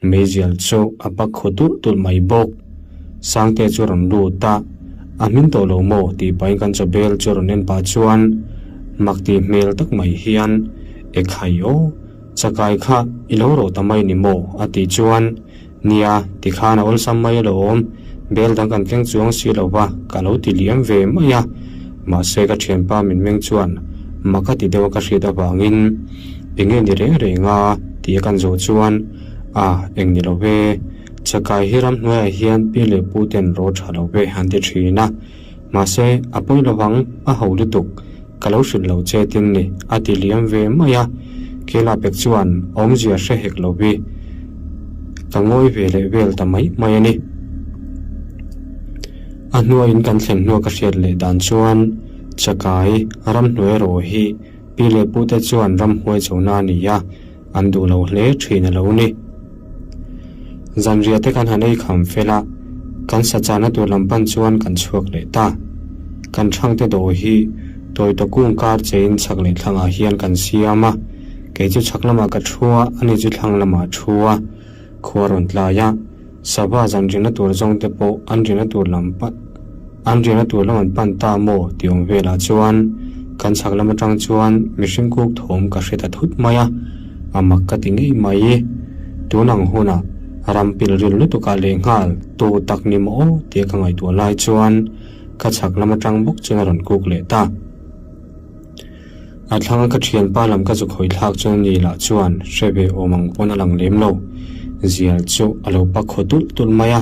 meizial chu a pak khaw tulh tulh mai bawk. Sangte chu rawn lut a, A hmin tawh lo maw? tih pahin kan chaw bel chu rawn en pah chuan mak tih hmel tak mai hian, Ekhai aw, chakai kha i lo rawh ta mai ni maw? a tih chuan, Nia, tikhan a awlsam mai alawm, bel dang kan keng chuang si lo va, ka lo ti liam ve mai a. Mahse ka thianpa min meng chuan mak a ti deuh a ka hriat avangin eng nge ni reng reng a tih a kan zawh chuan, A, eng ni lo ve, chakai hi ramhnuaiah hian pi leh pu ten ro tha lo ve an ti thin a. Mahse, a pawi lovang, a ho lutuk, ka lo hrilh lo che tin ni, a ti liam ve mai a. Kela pek chuan awmzia hre hek lo hi ka ngawi ve leh vel ta mai mai a ni. A hnuaiin kan thlen hnua ka hriat leh dan chuan chakai ramhnuai rawh hi pi leh pute chuan ramhnuai chona a ni a, an duh lo hle thin a lo ni. Zanriah te kan han ei kham fel a, kan sa chahna tur lam pan chuan kan chhuak leh ta. Kan thangte dawh hi Tawita kung kar chein chhak leh thlangah hian kan siam a, kei chu chhak lamah ka thu a, ani chu thlang lamah a thu a. Khua rawn tlai a, sava zan rina tur zawng te pawh an rina tur lam pan an rina tur lam an pan ta maw tih awm velah chuan kan chhak lam atang chuan mihring kuk thawm ka hre ta thut mai a, a mak ka ti ngei mai. Tun ang hunah ram pil ril lutukah lehnghal tu tak ni maw aw tia ka ngaihtuah lai chuan Ka chhak lam atang bawk chuan a rawn kuk leh ta. A thlanga ka thianpa lam ka zu khawi thlak chuan ani lah chuan hre ve awm ang pawn a lang lem lo. Zial chu a lo pak khaw tulh tulh mai a,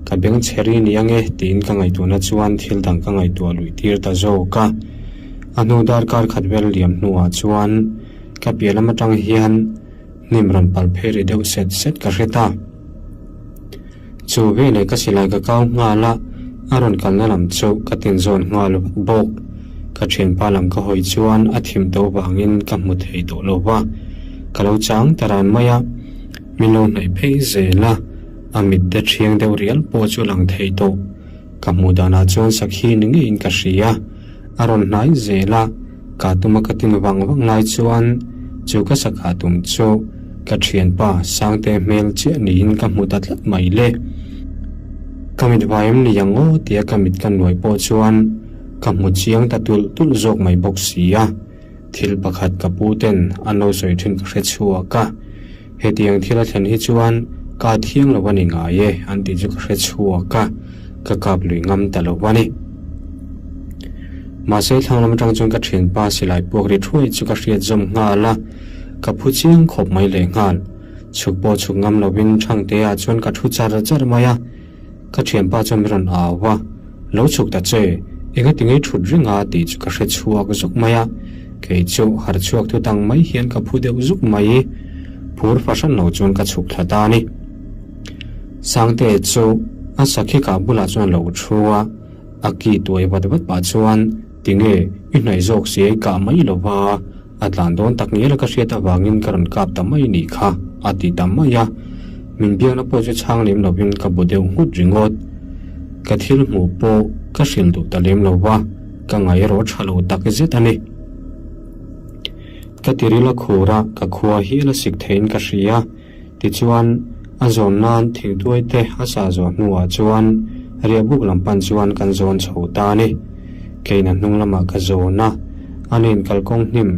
ka beng chhe ri ni ange tiin ka ngaihtuahna chuan thil dang ka ngaihtuah luih tir ta zawk a. A hnu darkar khat vel liam hnuah chuan ka piah lam atang hian hnim rawn pal phei ri deuh set set ka hre ta. Chu veleh ka silai ka kau nghal a, a rawn kalna lam chu ka tin zawn nghal bawk. Ka thianpa lam ka hawi chuan a thim tawh vangin ka hmu thei tawh lo va, ka lo chang ta ran mai a. Min lo hnaih phei zel a, a mit de thiang deuh rial pawh chu a lang thei tawh. Ka hmuh danah chuan sakhi ni ngeiin ka hria. A rawn hnai zel a, ka tuma ka tin vang vang lai chuan chu ka sakah tum chu ka thianpa Sangte hmel chiah niin ka hmu ta tlat mai le. Ka mit vai em ni ang aw tia ka mit ka nuai pawh chuan ka hmu chiang ta tulh tulh zawk mai bawk si a. Thil pakhat ka pu ten an lo sawi thin ka hre chhuak a. Hetiang thil a thlen hi chuan ka thiang lo a ni ngai e an tih chu ka hre chhuak a, ka kap lui ngam ta lo a ni. Mahse thlang lam atang chuan ka thianpa silai puak ri thuai chu ka hriat zawm nghal a, ka phu chiang khawp mai leh nghal. Chhuk pawh chhuk ngam lovin Thangtea chuan ka thu char char mai a. Ka thianpa chuan min rawn au a, Lo chhuk ta che, engati ngei thut reng a tih chu ka hre chhuak zuk mai a, kei chu harh chhuak thu tang mai hian ka phu deuh zuk mai. Phur fahran lo chuan ka chhuk thla ta a ni. Sangte chu a sakhi kah bulah chuan a lo thu a, a ki tuai vat vat pah chuan, Tinge, i hnaih zawk si ei kah mai lo va, A tlan dawn tak ngial a ka hriat avangin ka rawn kap ta mai nih kha, a ti ta mai a. Min biakna pawh chu chhang lem lovin ka bu deuh nghut ringawt. Ka thil hmuh pawh ka hrilh duh ta lem lo va, ka ngaih erawh tha lo tak zet a ni. Ka tiril a khur a, ka khua hial a sik theiin ka hria. Tichuan, a zawn nan thingtuai te a sah zawh hnuah chuan riahbuk lam pan chuan kan zawn chho ta a ni. Keina hnung lamah ka zawn a, a nen kalkawng hnim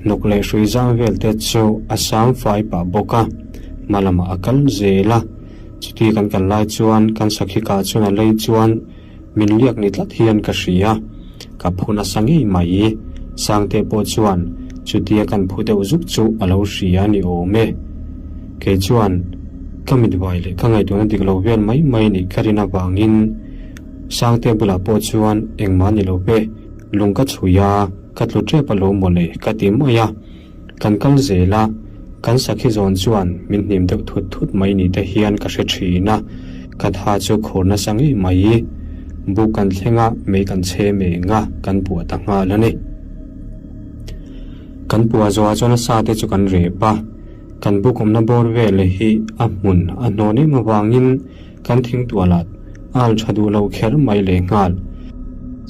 hnawk leh hrui zam vel te chu a sang fai pah bawk a, hma lamah a kal zel a. Chuti kan kal lai chuan kan sakhi kah chuan a lei chuan Min liak ni tlat hian ka hria. Ka phu nasa ngei mai. Sangte pawh chuan chutia kan phu deuh zuk chu a lo hria a ni awm e. Kei chuan ka mitvai leh ka ngaihtuahna dik lo vel mai mai nih ka rin avangin Sangte bulah pawh chuan engmah ni lo ve, lung ka chhui a, ka tlu tep alawm mawle ka ti mai a. Kan kal zel a, kan sakhi zawn chuan min hnim deuh thut thut mai ni te hian ka hre thin a, ka tha chu khur nasa ngei mai. Buk kan thleng a, mei kan chhe meng a, kan puah ta nghal a ni. Kan puah zawhah chuan a sa te chu kan rep a, kan buk awmna bawr vel hi a hmun a hnawn em avangin kan thingtualah. al tha duh lo kher mai lehnghal.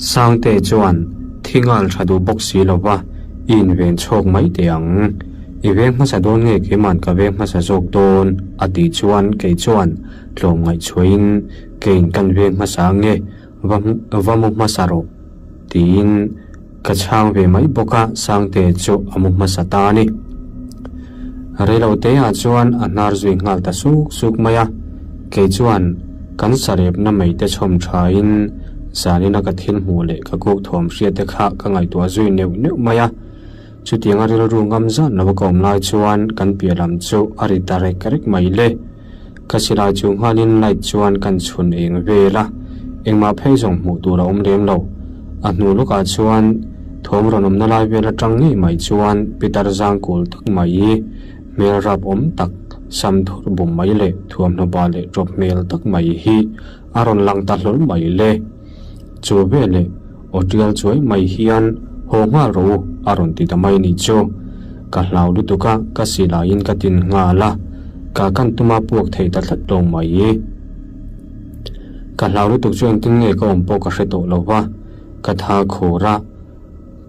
Sangte chuan thing al tha duh bawk si lo va, i inven chhawk mai teh ang. I veng hmasa dawn nge keima'n ka veng hmasa zawk dawn? a tih chuan kei chuan tlawm ngaihchhuahin keiin kan veng hmasa nge va va mu hmasa rawh tiin ka chhang ve mai bawk a, Sangte chu a mu hmasa ta a ni. Reilote ah chuan a hnar zui nghal ta suk suk mai a, kei chuan kan sarepna mai te chhawm thain zanina ka thil hmuh leh ka kuk thuam hriat te kha ka ngaihtuah zui neuh neuh mai a. Chutianga rilru ngam zan lo a ka awm lai chuan kan piah lam chu a ri ta rek rek mai le. Ka silai chu nghalin light chuan kan chhun eng vel a, engmah phei zawng hmuh tur a awm lem lo. A hnu lawkah chuan thawm rawn awmna lai vel atang ngei mai chuan Peter zang kul tak mai i hmel rap awm tak, sam thur bum mai leh thuamhnaw ba leh tawp hmel tak mai hi a rawn lang ta hlawl mai le. Chu veleh aw tial chuai mai hian haw nghal rawh u a rawn ti ta mai ni chu. Ka hlau lutuk a, ka silaiin ka tin nghal a, ka kan tuma puak thei ta tlat lo mai. Ka hlau lutuk chu engtin nge ka awm pawh ka hre tawh lo va, ka tha khur a,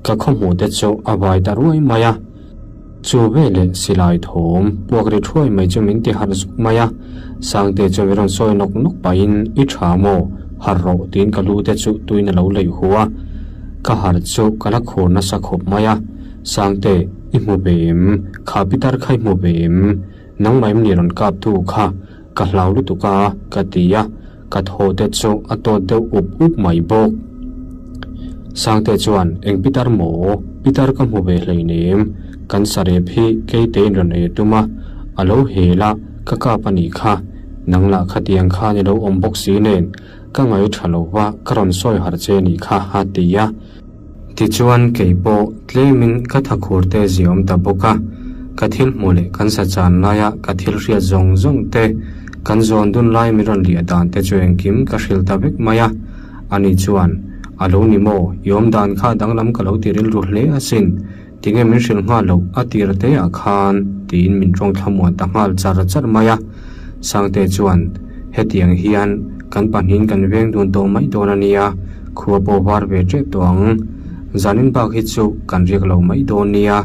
ka khawhmuh te chu a vai ta ruai mai a. Chu veleh silai thawm puak ri thuai mai chu min ti harh zuk mai a, Sangte chuan min rawn sawi nawk nawk pahin i tha maw? Harh rawh tiin ka lu te chu tuin a lo leih hu a, ka harh chu ka la khur nasa khawp mai a, Sangte, i hmu ve em? Kha pitar kha i hmu ve em? Nangmah em ni rawn kap tu kha? Ka hlau lutuk a, ka ti a, ka thaw te chu a tawt deuh up up mai bawk. Sangte chuan, Eng pitar maw? Pitar ka hmu ve hleinem, kan sarep hi keitein rawn ei a tum a, a lo hel a, ka kap a nih kha. Nang lah khatiang khan i lo awm bawk si nen, ka ngaih tha lo va, ka rawn sawi harh che a nih kha, a ti a. Tichuan kei pawh tlemin ka thakhur te ziaawm ta bawk a, ka thil hmuh leh kan sa chan laia ka thil hriat zawng zawng te, kan zawn dun lai min rawn liah dan te chu engkim ka hrilh ta vek mai a. Ani chuan, A lo ni maw, i awm dan kha danglam ka lo ti rilru hle asin, tinge min hrilh nghal loh a tir te ah khan, tiin min tawng thlamuan ta nghal char char mai a. Sangte chuan, Hetiang hian kan pahnihin kan veng dun tawh mai dawn a nia, khua pawh var ve tep tawh ang. Zanin bak hi chu kan riak lo mai dawn nia,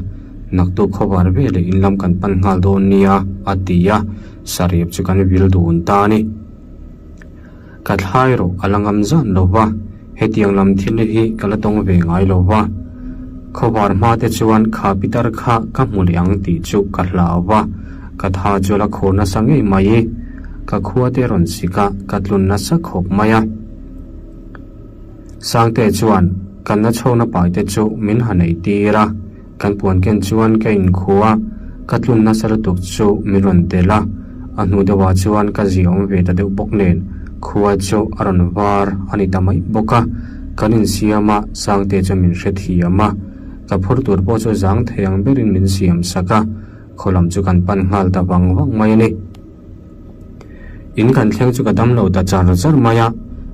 naktuk khawvar ve leh in lam kan pan nghal dawn nia, a ti a, sarep chu kan vil dun ta a ni. Ka thlai rawh a la ngam zan lo va, hetiang lam thil hi ka la tawng ve ngai lo va. Khawvar hma te chuan kha pitar kha ka hmu leh ang tih chu ka hlau va, ka tha chu a la khur nasa ngei mai. Ka khua te rawn sik a, ka tlun nasa khawp mai a. Sangte chuan kan na chhawkna pai te chu min ha nei tir a, kan puan ken chuan ka inkhu a, ka tlun nasa lutuk chu min rawn tel a, a hnu deuhah chuan ka ziaawm ve ta deuh bawk nen khua chu a rawn var a ni ta mai bawk a, kan insiam a, Sangte chu min hrethiam a, ka phur tur pawh chu zang thei ang berin min siam sak a, khaw lam chu kan pan nghal ta vang vang mai a ni. In kan thleng chu ka dam lo ta char char mai a,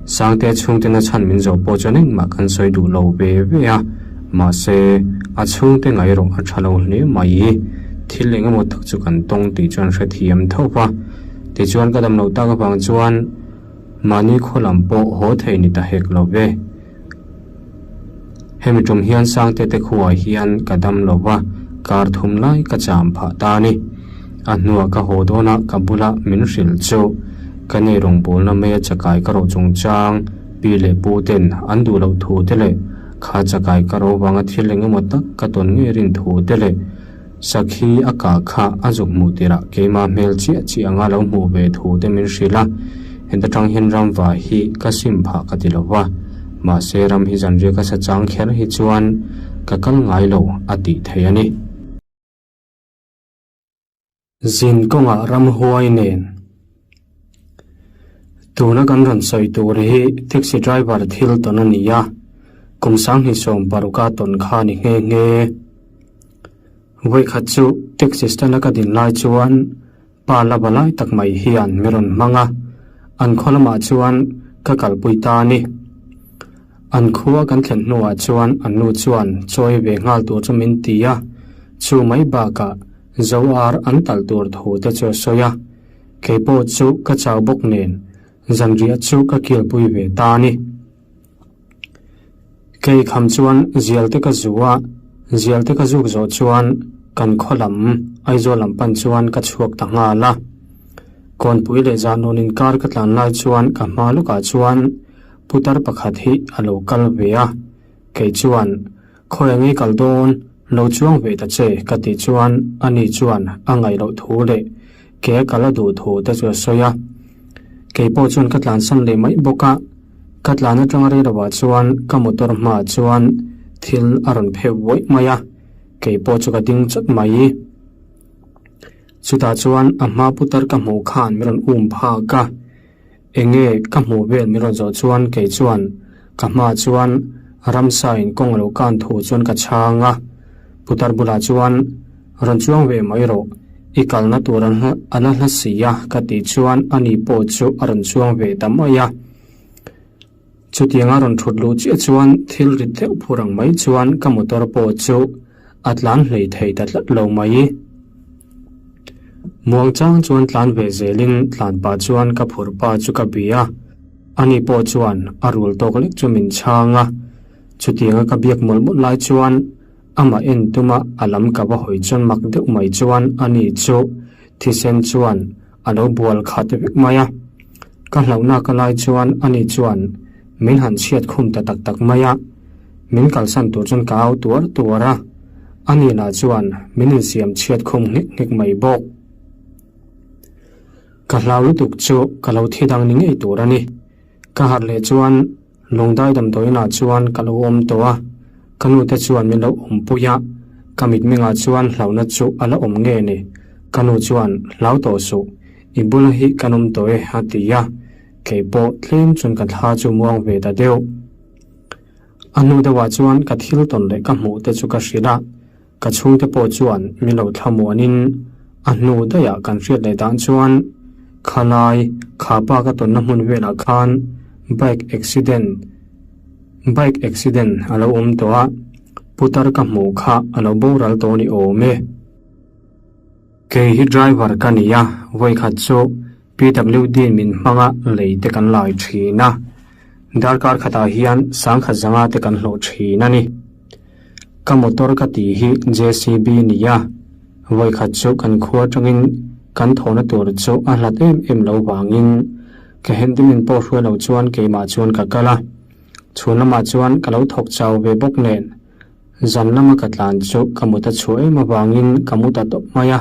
Sangte chhungte na chhan min zawh pawh chuan engmah kan sawi duh lo ve ve a, mahse a chhungte ngaih erawh a tha lo hle mai. Thil eng emaw tak chu kan tawng tih chuan hrethiam tho va, tichuan ka dam loh tak avang chuan mahni khaw lam pawh haw thei ni ta hek lo ve. Hemi tum hian Sangte te khuaah hian ka dam lo va, kar thum lai ka cham phah ta a ni. A hnuah ka haw dawnah ka bula min hrilh chu ka nei rawngbawlna maia chakai ka rawh chungchang pi leh pu ten an duh loh thu te leh kha chakai ka ro vanga thil eng emaw tak ka tawn ngei rin thu te leh Sakhi a kah kha a zuk hmuh tirah keimah hmel chiah chiah anga lo hmuh ve thu te min hrilh a, heta tang hian ramva hi ka sim phah ka ti lo va, mahse ram hi zanriak a sa chang kher hi chuan ka kal ngai lo a tih thei a ni. Zin kawngah ramhuai nen tuna kan rawn sawi tur hi taxi driver thil tawn a ni a, kum sanghnih 60 a tawn kha a ni nghe nghe. Vawikhat chu taxi stand a ka din lai chuan pa la va lai tak mai hian mi rawn hmang a, an khaw lamah chuan ka kalpui ta a ni. An khua kan thlen hnuah chuan an nu chuan chawi ve nghal tur chu min ti a, chu mai bakah zo ar an talh tur thu te chu a sawi a, keipawh chu ka chau bawk nen. Zanriah chu ka kilpui ve ta a ni. Kei kham chuan zial te ka zu a, zial te ka zuk zawh chuan kan khaw lam Aizawl lam pan chuan ka chhuak ta nghal a. Kawnpui leh Zahnawn inkar ka tlan lai chuan ka hma lawkah chuan putar pakhat hi a lo kal ve a, kei chuan Khawi ang i kal dawn lo chuang ve ta che ka tih chuan ani chuan a ngaih loh thu leh ke a kal a duh thu te chu a sawi a. Kei pawh chuan ka tlansan leh mai bawk a, ka tlan atanga rei lovah chuan ka motor hmaah chuan thil a rawn pheuh buaih mai a, kei pawh chu ka ding chawt mai. Chutah chuan a hma putar ka hmuh khan min rawn um phak a. Enge ka hmuh vel min rawn zawh chuan kei chuan ka hmaah chuan ramsa in kawng a lo kan thu chuan ka chhang a, putar bulah chuan rawn chuang ve mai rawh, i kalna tur a la hla si a ka tih chuan ani pawh chu a rawn chuang ve ta mai a. Chutianga rawn thut luh chiah chuan thil rit deuh phur ang mai chuan ka motor pawh chu a tlan hlei thei ta tlat lo mai. Muangchang chuan tlan ve zelin tlan pah chuan ka phur pa chu ka bi a, ani pawh chuan a rul tawk lek chu min chhang a. Chutianga ka biak mawlh mawlh lai chuan amah en tuma a lam ka va hawi chuan mak deuh mai chuan ani chu thisen chuan a lo bual khat vek mai a. Ka hlauhnak a lai chuan ani chuan min han chhiat khum ta tak tak mai a, min kalsan tur chuan ka au tuar tuar a, ani lah chuan min insiam chhiat khum nghek nghek mai bawk. Ka hlau lutuk chu ka lo thi dang ni ngei tur a ni. Ka harh leh chuan Lungdai damdawiinah chuan ka lo awm tawh a, ka nute chuan min lo awmpui a, ka mitmengah chuan hlauhna chu a la awm nge ni? Ka nu chuan, Hlau tawh suh, i bula hi kan awm tawh e a ti a, kei pawh tlem chuan ka thla chu muang ve ta deuh. A hnu deuhah chuan ka thil tawn leh ka hmuh te chu ka hrilh a, Ka chhungte pawh chuan min lo thlamuanin a hnu daihah kan hriat leh dan chuan khalai kha pa ka tawnna hmun velah khan bike accident bike accident a lo awm tawh a, putar ka hmuh kha a lo boral tawh ni awm e. Kei hi driver ka ni a, vawikhat chu PWD min hmanga lei te kan lai thin a, darkar khatah hian sangkhat zanga te kan hlawh thin a ni. Ka motor ka tih hi JCB ni a, vawikhat chu kan khua atangin kan thawhna tur chu a hlat em em lo vangin ka handyman pawh hruai lo chuan keimah chuan ka kal a, chhun lamah chuan ka lo thawk chau ve bawk nen Zan lama ka tlan chu ka mut a chhuah em avangin ka mu ta tawp mai a,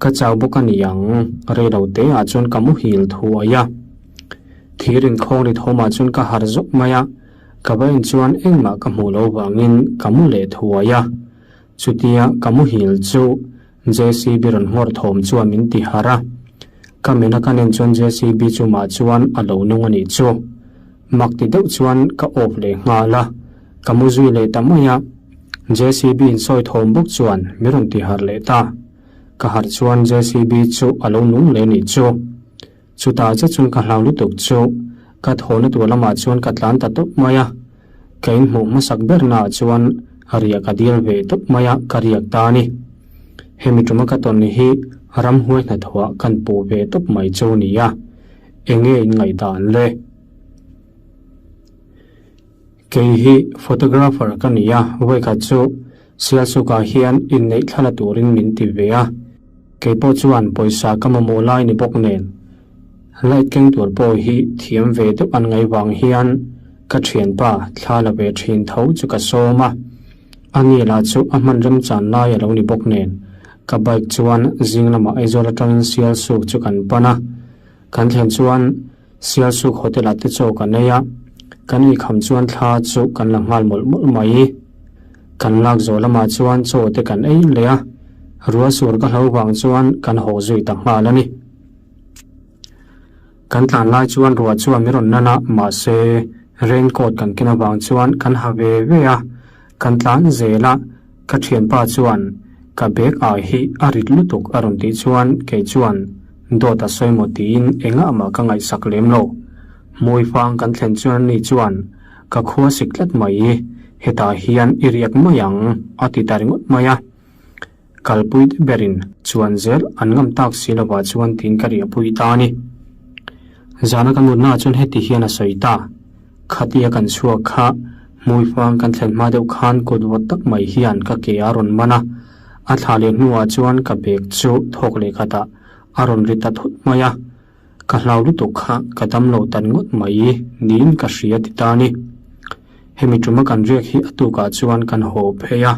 ka chau bawk a ni ang, rei lo te ah chuan ka muhil thuai a. Thir inkhawng ri thawmah chuan ka harh zawk mai a, ka va en chuan engmah ka hmuh lo vangin ka mu leh thuai a. Chutia ka muhil chu JCB rawn nghawr thawm chuan min ti harh a, ka men a ka nen chuan JCB chu mah chuan a lo nung a nih chu. Mak ti deuh chuan ka awp leh nghal a, ka mu zui leh ta mai a. JCB in sawi thawm bawk chuan min rawn ti harh leh ta. Ka harh chuan JCB chu a lo nung leh nih chu. Chutah che chuan ka hlau lutuk chu ka thawhna tur lamah chuan ka tlan ta tawp mai a. Ka inhmuh hmasak bernaah chuan riah ka dil ve tawp mai a, ka riak ta a ni. Hemi tuma ka tawn hi ramhuai hnathawhah kan puh ve tawp mai chu a ni a. Enge in ngaihdan le? Kei hi photographer ka ni a, vawikhat chu Sialsukah hian inneih thla la turin min ti ve a. Kei pawh chuan pawisa ka mamawh lai ni bawk nen light keng tur pawh hi thiam ve deuh an ngaih vang hian ka thianpa thla la ve thin tho chu ka sawm a. A ni lah chu a hman remchan lai a lo ni bawk nen ka bike chuan zing lamah Aizawl atangin Sialsuk chu kan pan a. Kan thlen chuan Sialsuk hotel ah te chaw kan ei a, kan eikham chuan thla chu kan la nghal mawlh mawlh mai. Kan lak zawh lamah chuan chaw te kan ei leh a, rual sur ka hlo vang chuan kan haw zui ta nghal a ni. Kan tlan lai chuan ruah chuan min rawn nan a, mahse raincoat kan ken avang chuan kan ha ve ve a, kan tlan zel a, ka thianpa chuan ka bag ah hi a rit lutuk a rawn tih chuan kei chuan dawt a sawi maw tiin engah mah ka ngaihsak lem lo. Hmuifang kan thlen chuan ani chuan ka khua sik tlat mai, hetah hian i riak mai ang a ti ta ringawt mai a. Kalpui te berin chuan zel an ngam tak si lovah chuan tiin ka riahpui ta a ni. Zana kan mutnaah chuan heti hian a sawi ta, Khatia kan chhuak kha hmuifang kan thlen hma deuh khan kut vawt tak mai hian ka ke a rawn man a, a thlah leh hnuah chuan ka bag chu thawk leh khatah a rawn ri ta thut mai a, ka hlau lutuk kha ka dam lo tan ngawt mai niin ka hria ti ta a ni. Hemi tuma kan riak hi a tukah chuan kan haw phei a,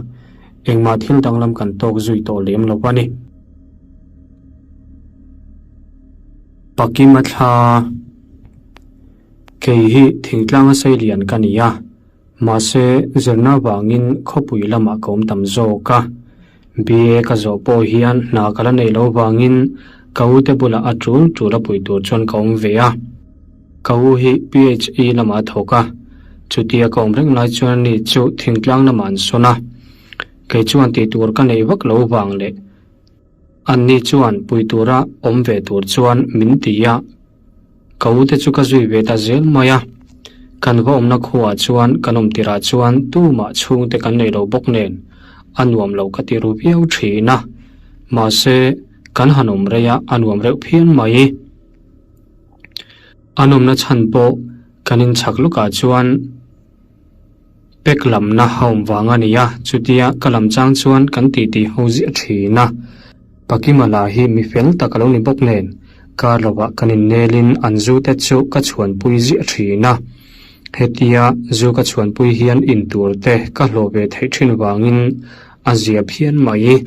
engmah thil danglam kan tawk zui tawh lem lo a ni. Pakima thla Kei hi thingtlanga seilian ka ni a, mahse zirna vangin khawpui lamah ka awm tam zawk a. BA ka zawh pawh hian hna ka la neih loh vangin ka u te bulah a tul tul a pui tur chuan ka awm ve a. Ka u hi PHE lamah a thawk a, chutia ka awm reng lai chuan ani chu thingtlang lamah an sawn a. Kei chuan tih tur ka neih vak loh vang leh Anni chuan pui tura awm ve tur chuan min ti a, ka u te chu ka zui ve ta zel mai a. Kan va awmna khuaah chuan kan awm tirah chuan tumah chhungte kan nei lo bawk nen a nuam lo ka ti ru viau thin a, mahse kan han awm rei a, a nuam reuh phian mai. A nawmna chhan pawh kan inchhak lawkah chuan. Pek lamna a awm vang a ni a, chutia ka lam chang chuan kan titi ho ziah thin a. Pakima lah hi mi fel tak a lo ni bawk nen, kar lovah kan innelin an zu te chu ka chhuanpui ziah thin a. Hetia zu ka chhuanpui hian in tur te ka hlawh ve theih thin vangin a zia phian mai.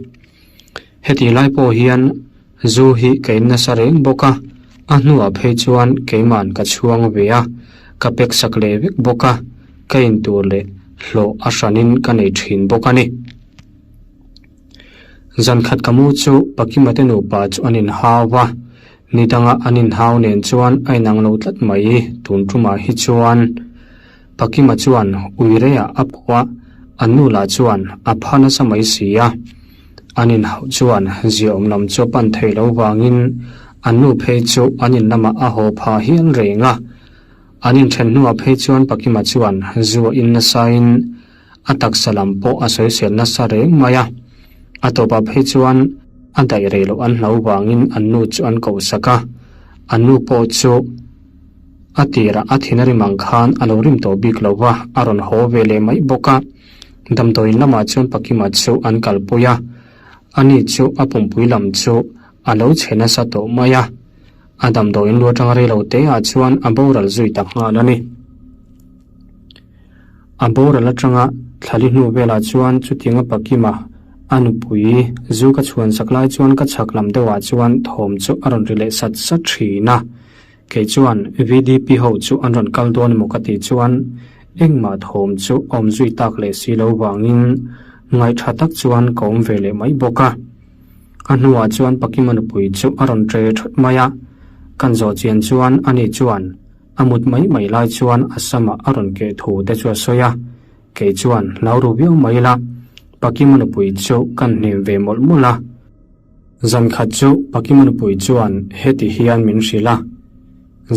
Heti lai pawh hian zu hi ka in nasa reng bawk a, a hnuah phei chuan keima'n ka chhuang ve a, ka pek sak leh vek bawk a, ka in tur leh hlawh a hranin ka nei thin bawk a ni. Zan khat ka mu chu Pakima te nupa chu an inhau a, ni danga an inhau nen chuan a inang lo tlat mai, tun tumah hi chuan Pakima chuan uireiah a pawh a, an nu lah chuan a pha nasa mai si a. An inhauh chuan ziaawm lam chu a pan thei lo vangin an nu phei chu an in lamah a haw pha hial reng a. An inthen hnuah phei chuan Pakima chuan zu a in nasain a taksa lam pawh a sawisel nasa reng mai a. A tawpah phei chuan a daih rei loh an hlau vangin an nu chu an kohsak a, an nu pawh chu a tirah a thin a rim ang khan a lo rim tawh bik lo va, a rawn haw ve leh mai bawk a. Damdawiin lamah chuan Pakima chu an kalpui a, ani chu a pumpui lam chu a lo chhe nasa tawh mai a. A damdawiin lu atanga rei lo te ah chuan a boral zui ta nghal a ni. A boral atanga thlali hnu velah chuan chutianga Pakima a nupui zu ka chhuan sak lai chuan ka chhak lam deuhah chuan thawm chu a rawn ri leh sat sat thin a. Kei chuan VDP ho chu an rawn kal dawn emaw ka tih chuan engmah thawm chu awm zui tak leh si lo vangin ngaihṭha tak chuan ka awm ve leh mai bawk a. A hnuah chuan Pakima nupui chu a rawn ṭe ṭhawt mai a, kan zawh chian chuan ani chuan a mut mai mai lai chuan a samah a rawn keh thu te chu a sawi a, kei chuan hlau ru viau mai ila Pakima nupui chu kan hnem ve mawlh mawlh a. Zan khat chu Pakima nupui chuan heti hian min hrilh a,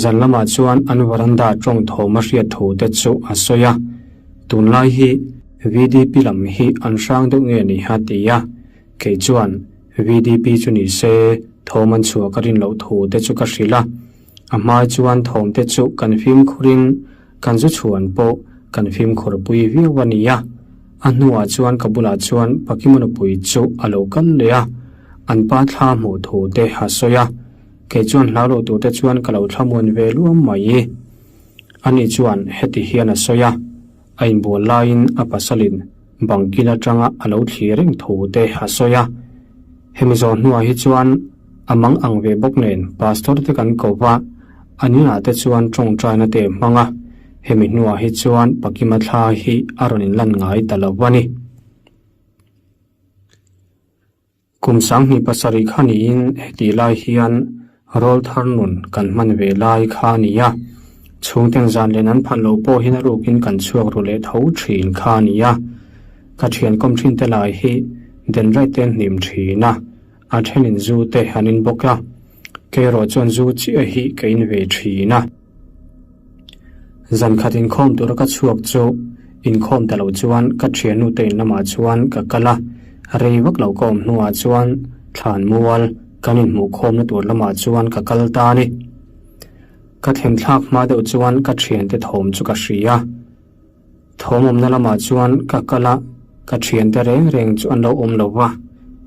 zan lamah chuan an varanda tawng thawm a hriat thu te chu a sawi a, tunlai hi VDP lam hi an hrang deuh nge ni a ti a, kei chuan VDP chu ni se thawm an chhuah ka rin loh thu te chu ka hrilh a, a hmai chuan thawm te chu kan fimkhurin kan zu chhuan pawh kan fimkhur pui viau a ni a. A hnuah chuan ka bulah chuan Pakima nupui chu a lo kal leh a, an pa thla hmuh thu te a sawi a, kei chuan hlau loh tur te chuan ka lo thlamuan ve luam mai. Ani chuan heti hian a sawi a, a inbual laiin a pasalin bangkil atanga a lo thli reng thu te a sawi a. Hemi zawh hnuah hi chuan a mang ang ve bawk nen pastor te kan ko va, an inah te chuan tawngtaina te hmang a. Hemi hnuah hi chuan Pakima thla hi a rawn inlan ngai ta lo a ni. Kum 2007 kha niin hetih lai hian rawl thar nun kan hman ve lai kha a ni a. Chhungten zan len an phal loh pawh hian a rukin kan chhuak ru leh tho thin kha a ni a. Ka thian kawm thin te lai hi denraih te an hnim thin a, a thenin zu te an in bawk a. Kei erawh chuan zu chiah hi ka in ve thin a. Zan khat inkhawm tura ka chhuak chu inkhawm ta lo chuan ka thiannu te in lamah chuan ka kal a, rei vak lo ka awm hnuah chuan thlan mual kan inhmuhkhawmna tur lamah chuan ka kal ta a ni. Ka thlen thlak hma deuh chuan ka thiante thawm chu ka hria. Thawm awmna lamah chuan ka kal a, ka thiante reng reng chu an lo awm lo va,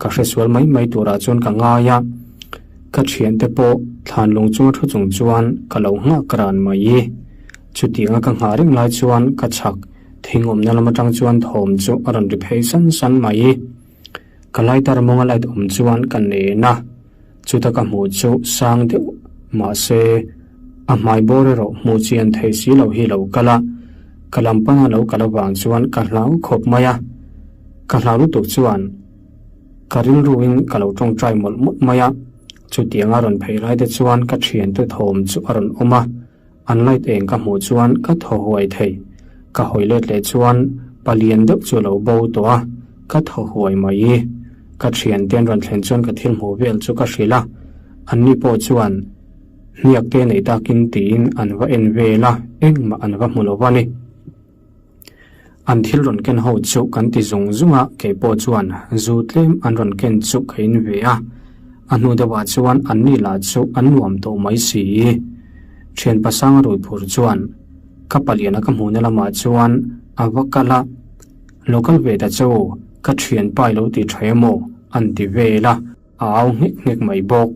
ka hresual mai mai turah chuan ka ngai a. Ka thiante pawh thlan lung chunga thu chung chuan ka lo nghak ran mai. Chutianga ka nghah reng lai chuan ka chhak thing awmna lam atang chuan thawm chu a rawn ri phei san san mai. Ka lighter mawnga light awm chuan ka nen a, chuta ka hmuh chu sang deuh mahse a hmai bawr erawh hmuh chian thei si lo hi lo kal a, ka lam pana lo kal avang chuan ka hlau khawp mai a, ka hlau lutuk chuan ka rilruin ka lo tawngtai mawlh mawlh mai a, chutianga rawn phei lai te chuan ka thiante thawm chu a rawn awm a. An light eng ka hmuh chuan ka thaw huai thei. Ka hawi let leh chuan palian deuh chu a lo bo tawh a, ka thaw huai mai. Ka thiante an rawn thlen chuan ka thil hmuh vel chu ka hrilh a, anni pawh chuan hniak te nei takin tiin an va en vel a, engmah an va hmu lo va ni. An thil rawn ken ho chu kan ti zung zung a, kei pawh chuan zu tlem an rawn ken chu ka in ve a. A hnu deuhah chuan anni lah chu an nuam tawh mai si. Thian pasanga rui phur chuan ka paliana ka hmuhna lamah chuan a va kal a, Lo kal ve ta che u, ka thianpa i lo ti tha emaw? an ti vel a. A au nghek nghek mai bawk.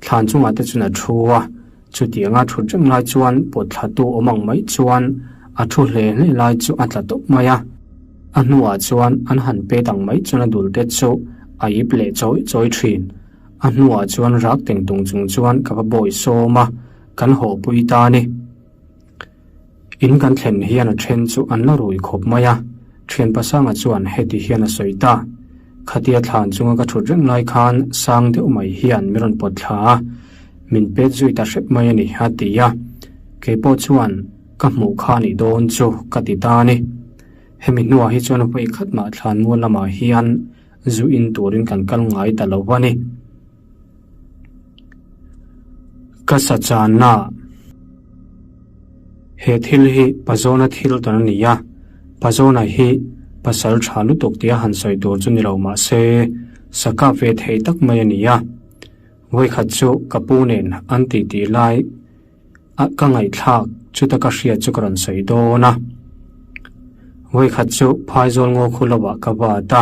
Thlan chungah te chuan a thu a, chutianga thut reng lai chuan pawt thlatu awm ang mai chuan a thu hle hle lai chu a tla tawp mai a. A hnuah chuan an han pet ang mai chuan a dul te chu a ip leh chawi chawi thin. A hnuah chuan rak teng tung chung chuan ka va bawi sawm a, kan hawhpui ta a ni. In kan thlen hian a then chu an la rui khawp mai a, thian pasanga chuan heti hian a sawi ta. Khatia thlan chunga ka thut reng lai khan sang deuh mai hian min rawn pawt thla a, min pet zui ta hrep mai a ni a ti a, keipawh chuan ka hmuh kha nih dawn chu ka ti ta a ni. Hemi hnuah hi chuan vawi khat mah thlan mual lamah hian zu in turin kan kal ngai ta lo a ni. Ka sa channa He thil hi Pazawna thil tawn a ni a, Pazawna hi pasal tha lutuk tia han sawi tur chu ni lo mah se sa kap ve thei tak mai a ni a. Vawikhat chu ka pu nen an titi lai a ka ngaihthlak chuta ka hriat chu ka rawn sawi dawn a. Vawikhat chu phaizawl ngaw khu lovah ka vat a,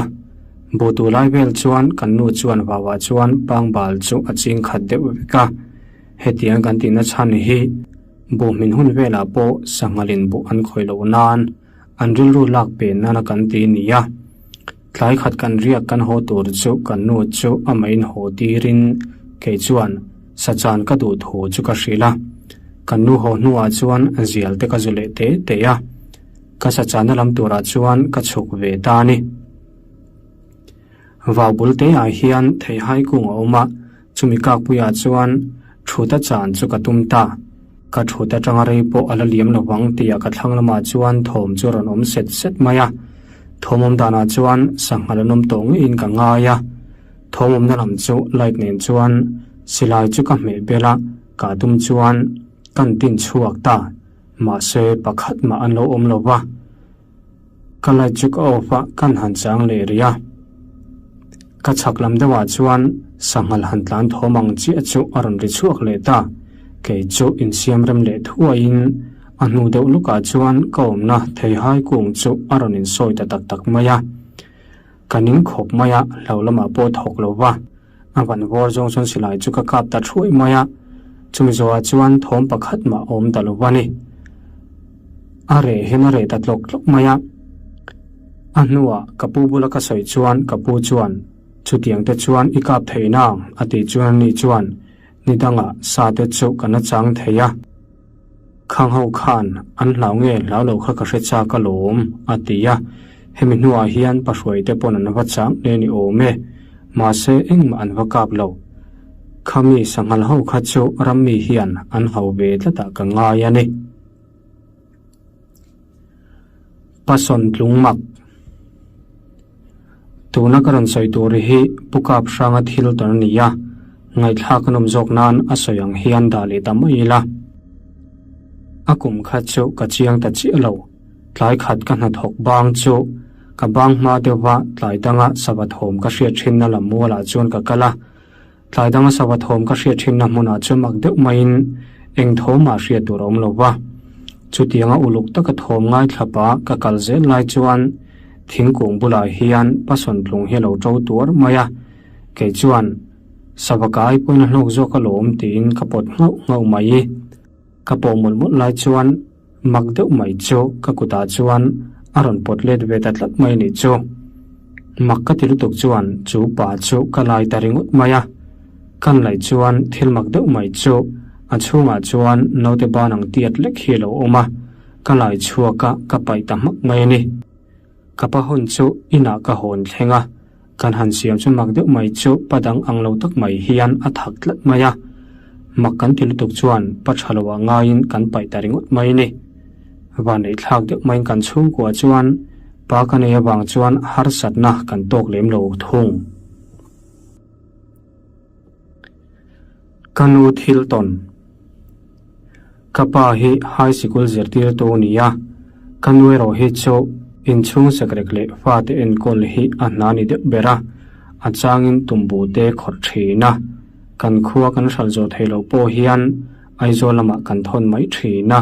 buh tu lai vel chuan kan nu chuan vauah chuan pangbal chu a ching khat deuh vek a, hetiang kan tihna chhan hi buh hmin hun velah pawh sanghalin buh an khawih loh nan an rilru lak pen nana kan ti a ni a. Tlai khat kan riak kan haw tur chu kan nu chu amah in haw tirin kei chuan sachan ka duh thu chu ka hrilh a. Kan nu haw hnuah chuan zial te ka zu leh te te a. Ka sachanna lam turah chuan ka chhuk ve ta a ni. Vau bul te ah hian theihai kung a awm a, chumi kakpuiah chuan thuta chan chu ka tum ta. Ka thut atanga rei pawh a la liam lo vang tih ka thlang lamah chuan thawm chu a rawn awm set set mai a. Thawm awm danah chuan sanghal an awm tawh ngeiin ka ngai a. Thawm awmna lam chu light nen chuan silai chu ka hmeh bel a, ka tum chuan kan tin chhuak ta. Mahse pakhat mah an lo awm lo va. Ka light chu ka off a, kan han chang leh rih a. Ka chhak lam deuhah chuan sanghal han tlan thawm ang chiah chu a rawn ri chhuak leh ta. Kei chu insiam rem leh thuaiin a hnu deuh lukah chuan ka awmna theihai kung chu a rawn insawi ta tak tak mai a. Ka ning khawp mai a, hlo lamah pawh thawk lo va. A van vawr zawng chuan silai chu ka kap ta thuai mai a, chumi zawhah chuan thawm pakhat mah a awm ta lo va ni. A reh hian a reh ta tlawk tlawk mai a. A hnuah ka pu bula ka sawi chuan ka pu chuan, Chutiang te chuan i kap thei nang, a tih chuan ani chuan, Ni dangah sa te chu ka na chang thei a. Khang ho khan an hlau nge hlau lo kha ka hre chak alawm, a ti a. Hemi hnuah hian pahruai te pawn an va chang hle ni awm e. Mahse engmah an va kap lo. Khami sanghal ho kha chu rammi hian an hau ve tlatah ka ngai a ni. Pasawn tlung mak. Tuna ka rawn sawi tur hi Pu Kap hranga thil tawn a ni a, ngaihthlak a nawm zawk nan a sawi ang hian dah leh ta mai ila. A kum kha chu ka chiang ta chiah lo, tlai khat ka hnathawk bang chu ka bang hma deuhva tlai danga sava thawm ka hriat thinna lam mualah chuan ka kal a, Tlai danga sava thawm ka hriat thinna hmunah chuan mak deuh maiin Eng thawm mah hriat tur a awm lo va. Chutianga uluk taka thawm ngaithla pah ka kal zel lai chuan thingkung bulah hian pasawntlung hi a lo ṭo tuar mai a, kei chuan sava kai pawhin a hlawk zawk alawm tiin ka pawt nghauh nghauh mai. Ka pawh mawlh mawlh lai chuan mak deuh mai chu ka kutah chuan a rawn pawt let ve ta tlat mai nih chu. Mak ka ti lutuk chuan chu pa chu ka lai ta ringawt mai a. Kan laih chuan thil mak deuh mai chu a chhungah chuan naute ban ang tiat lek hi a lo awm a, ka lai chhuak a ka paih ta hmak mai a ni. Ka pa hawn chu inah ka hawn thleng a, kan han siam chu mak deuh mai chu pa dang ang lo tak mai hian a thak tlat mai a, mak kan ti lutuk chuan pa tha lo ah ngaiin kan paih ta ringawt mai a ni. Vanneih thlak deuh maiin kan chhungkua chuan pa ka nei avang chuan harsatna kan tawk lem lo thung. Ka nu thil tawn. Ka pa hi high sikul zirtirtu a ni a, ka nu erawh hi chu inchhung sekrek leh fate enkawl hi a hna ni deuh ber a, a changin tumbu te khawrh thin a, kan khua kan hralh zawh theih loh pawh hian Aizawl lamah kan thawn mai thin a.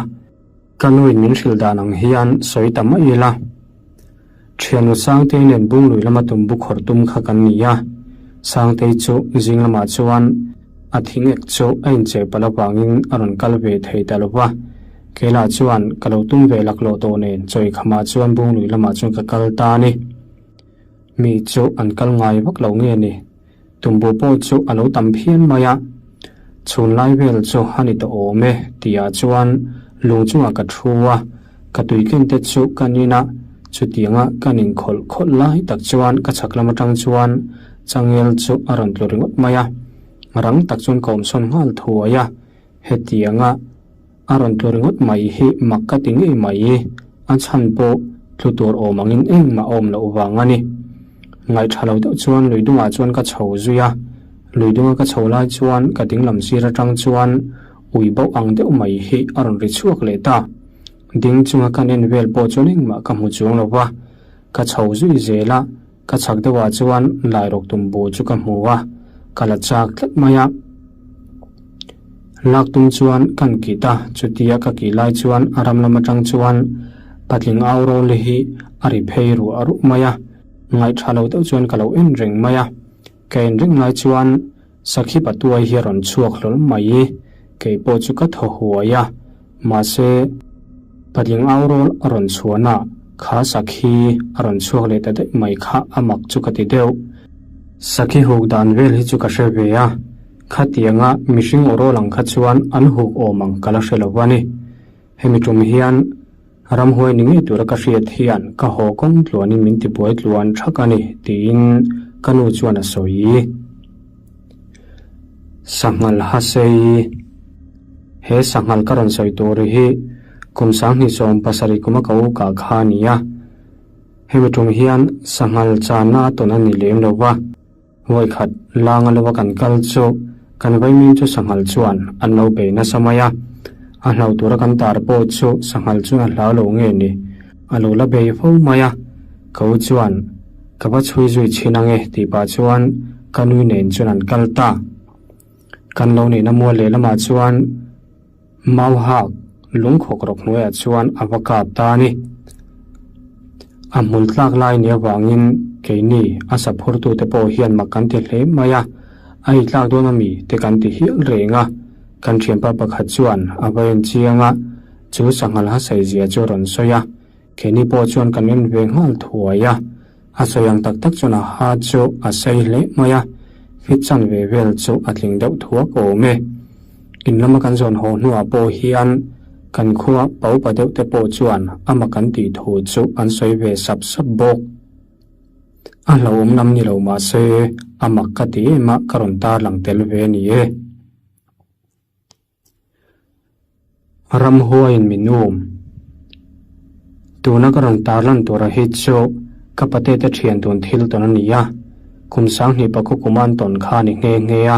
Ka nuin min hrilh dan ang hian sawi ta mai ila. Thiannu Sangtei nen Bunglui lama tumbu khawrh tum kha kan ni a, Sangtei chu zing lamah chuan a thingek chu a incheh palh avangin a rawn kal ve thei ta lo va, keilah chuan ka lo tum ve laklawh tawh nen chawikhamah chuan Bunglui lamah chuan ka kal ta a ni. Mi chu an kal ngai vak lo nge ni? Tumbu pawh chu a lo tam phian mai a, chhun lai vel chu a ni tawh awm e tihah chuan lung chungah ka thu a, ka tui ken te chu ka nin a, chutianga ka nin khawlh khawlh lai tak chuan ka chhak lam atang chuan changel chu a rawn tlu ringawt mai a, rang tak chuan ka awmsawn nghal thuai a, hetianga a rawn tlu ringawt mai hi mak ka ti ngei mai, a chhan pawh tlu tur awm angin engmah a awm loh vang a ni. Ngaihṭha lo deuh chuan lui dungah chuan ka chho zui a, lui dunga ka chho lai chuan ka dinglam sir aṭang chuan ui bauh ang deuh mai hi a rawn ri chhuak leh ta. Ding chunga kan en vel pawh chuan engmah ka hmu chuang lo va, ka chho zui zel a, ka chhak deuhah chuan lairawk tumbu chu ka hmu a, ka la chak tlat mai a. Lak tum chuan kan kit a, chutia ka kih lai chuan a ram lam atang chuan patling au rawli hi a ri phei ruah ruh mai a, ngaihṭha lo deuh chuan ka lo en reng mai a, ka en reng lai chuan sakhi patuai hi a rawn chhuak hlawl mai i, kei pawh chu ka thaw huai a, mahse patling au rawl a rawn chhuan a, kha sakhi a rawn chhuak leh ta daih mai kha a mak chu ka ti deuh. Sakhi huk dan vel hi chu ka hre ve a. Khatianga mihring aw rawl ang kha chuan an huk awm ang ka la hre lo a ni. Hemi tum hian ramhuai ni ngei tura ka hriat hian ka haw kawng tluanin min tibuai tluan thak a ni tiin ka nu chuan a sawi. Sanghal Hasei He sanghal ka rawn sawi tur hi kum 2070 kuma ka u kah kha a ni a. Hemi tum hian sanghal channa a tawn a ni lem lo va. Vawikhat langa lova kan kal chu kan vaimim chu sanghal chuan an lo bei nasa mai a, a hlau tura kan tar pawh chu sanghal chuan a hlau lo nge ni, a lo la bei fo mai a, ka u chuan ka va chhui zui chhin ange tih pah chuan ka nui nen chuan an kal ta. Kan lo neihna mual lehlamah chuan Mauhak lungkhawk rawk hnuaiah chuan a va kap ta a ni. A hmul tlak lai ni avangin keini a saphurtute pawh hian mak kan ti hle mai a, a ei tlak dawn ami te kan ti hial reng a. Kan thianpa pakhat chuan a va en chiang a, chu sanghal hasaih zia chu a rawn sawi a, keini pawh chuan kan en ve nghal thuai a. A sawi ang tak tak chuan a ha chu a sei hle mai a, fit chan ve vel chu a tling deuh thuak awm e. In lama kan zawn haw hnuah pawh hian kan khua paupa deuh te pawh chuan ama kan tih thu chu an sawi ve sap sap bawk. A hlauhawm lam ni lo mah se a mak ka ti em a ka rawn tarlang tel ve a ni e. Ramhuaiin min um. Tuna ka rawn tarlan tura hi chu ka patete thian tun thil tawn a ni a, kum 2009 kum an tawn kha a ni nghe nghe a,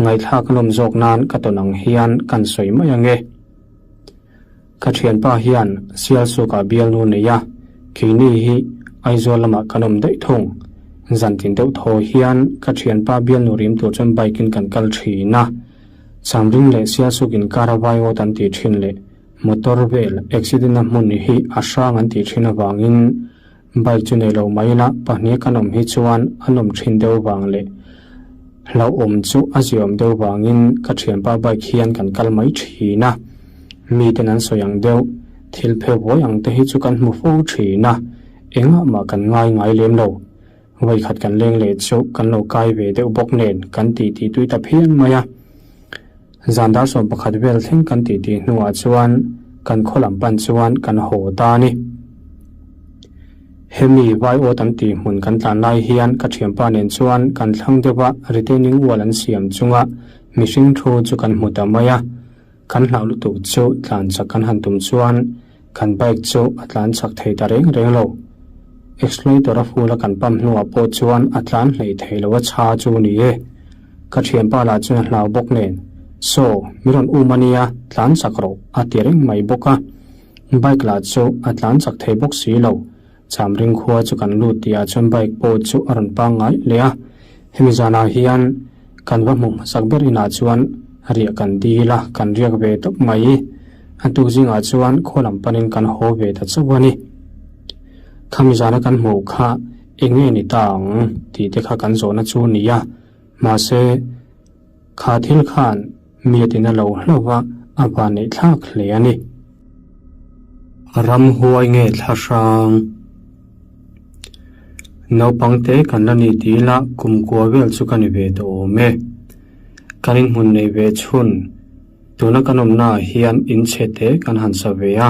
ngaihthlak a lawm zawk nan ka tawn ang hian kan sawi mai ang e. Ka thianpa hian Sialsukah bialnu nei a, keini hi Aizawl lamah kan awm daih thung. Zantin deuh thaw hian ka thianpa bialnu rim tur chuan bike in kan kal thin a. Chamring leh Sialsuk inkara vaiawt an tih thin leh motor vel accident-na hmun hi a hrang an tih thin avangin bike chu nei lo mai ila pahnih kan awm hi chuan a nawm thin deuh vang leh hlauhawm chu a ziawm deuh vangin ka thianpa bike hian kan kal mai thin a. Miten an sawi ang deuh thil pheu buai ang te hi chu kan hmu fo thin a, engah mah kan ngai ngai lem lo. Vawikhat kan leng leh chu kan lo kai ve deuh bawk nen kan tih tih tui ta phian mai a. Zan dar 11 vel thleng kan tih tih hnuah chuan kan khaw lam pan chuan kan haw ta a ni. Hemi vaiawt an tih hmun kan tlan lai hian ka thianpa nen chuan kan thlang deuh a retaining wall an siam chunga mihring thu chu kan hmu ta mai a. Kan hlau lutuk chu tlan chak kan han tum chuan kan bike chu a tlan chak thei ta reng reng lo. Accelerator a full a kan pump hnuah pawh chuan a tlan hleih thei lo a chha chu ni e. Ka thianpa lah chuan a hlau bawk nen, Saw, mi rawn um a nia, tlan chak rawh a ti reng mai bawk a. Bike lah chu a tlan chak thei bawk si lo. Chamring khua chu kan lut tihah chuan bike pawh chu a rawn pangngai leh a. Hemi zanah hian kan va hmuh hmasak ber inah chuan riah kan dil a, kan riak ve tawp mai. A tuk zingah chuan khaw lam panin kan haw ve ta chauh a ni. Khami zana kan hmuh kha eng nge ni ta ang tih te kha kan zawhna chu a ni a, mahse kha thil khan mi a tina lo hlauh a, a van neih thlak hle a ni. Ramhuai nge thla hrang? Naupang te kan la ni tih ila kum kua vel chu ka ni ve tawh awm e. Kan inhmun nei ve chhun, tuna kan awmnaah hian inchhe te kan han sa ve a.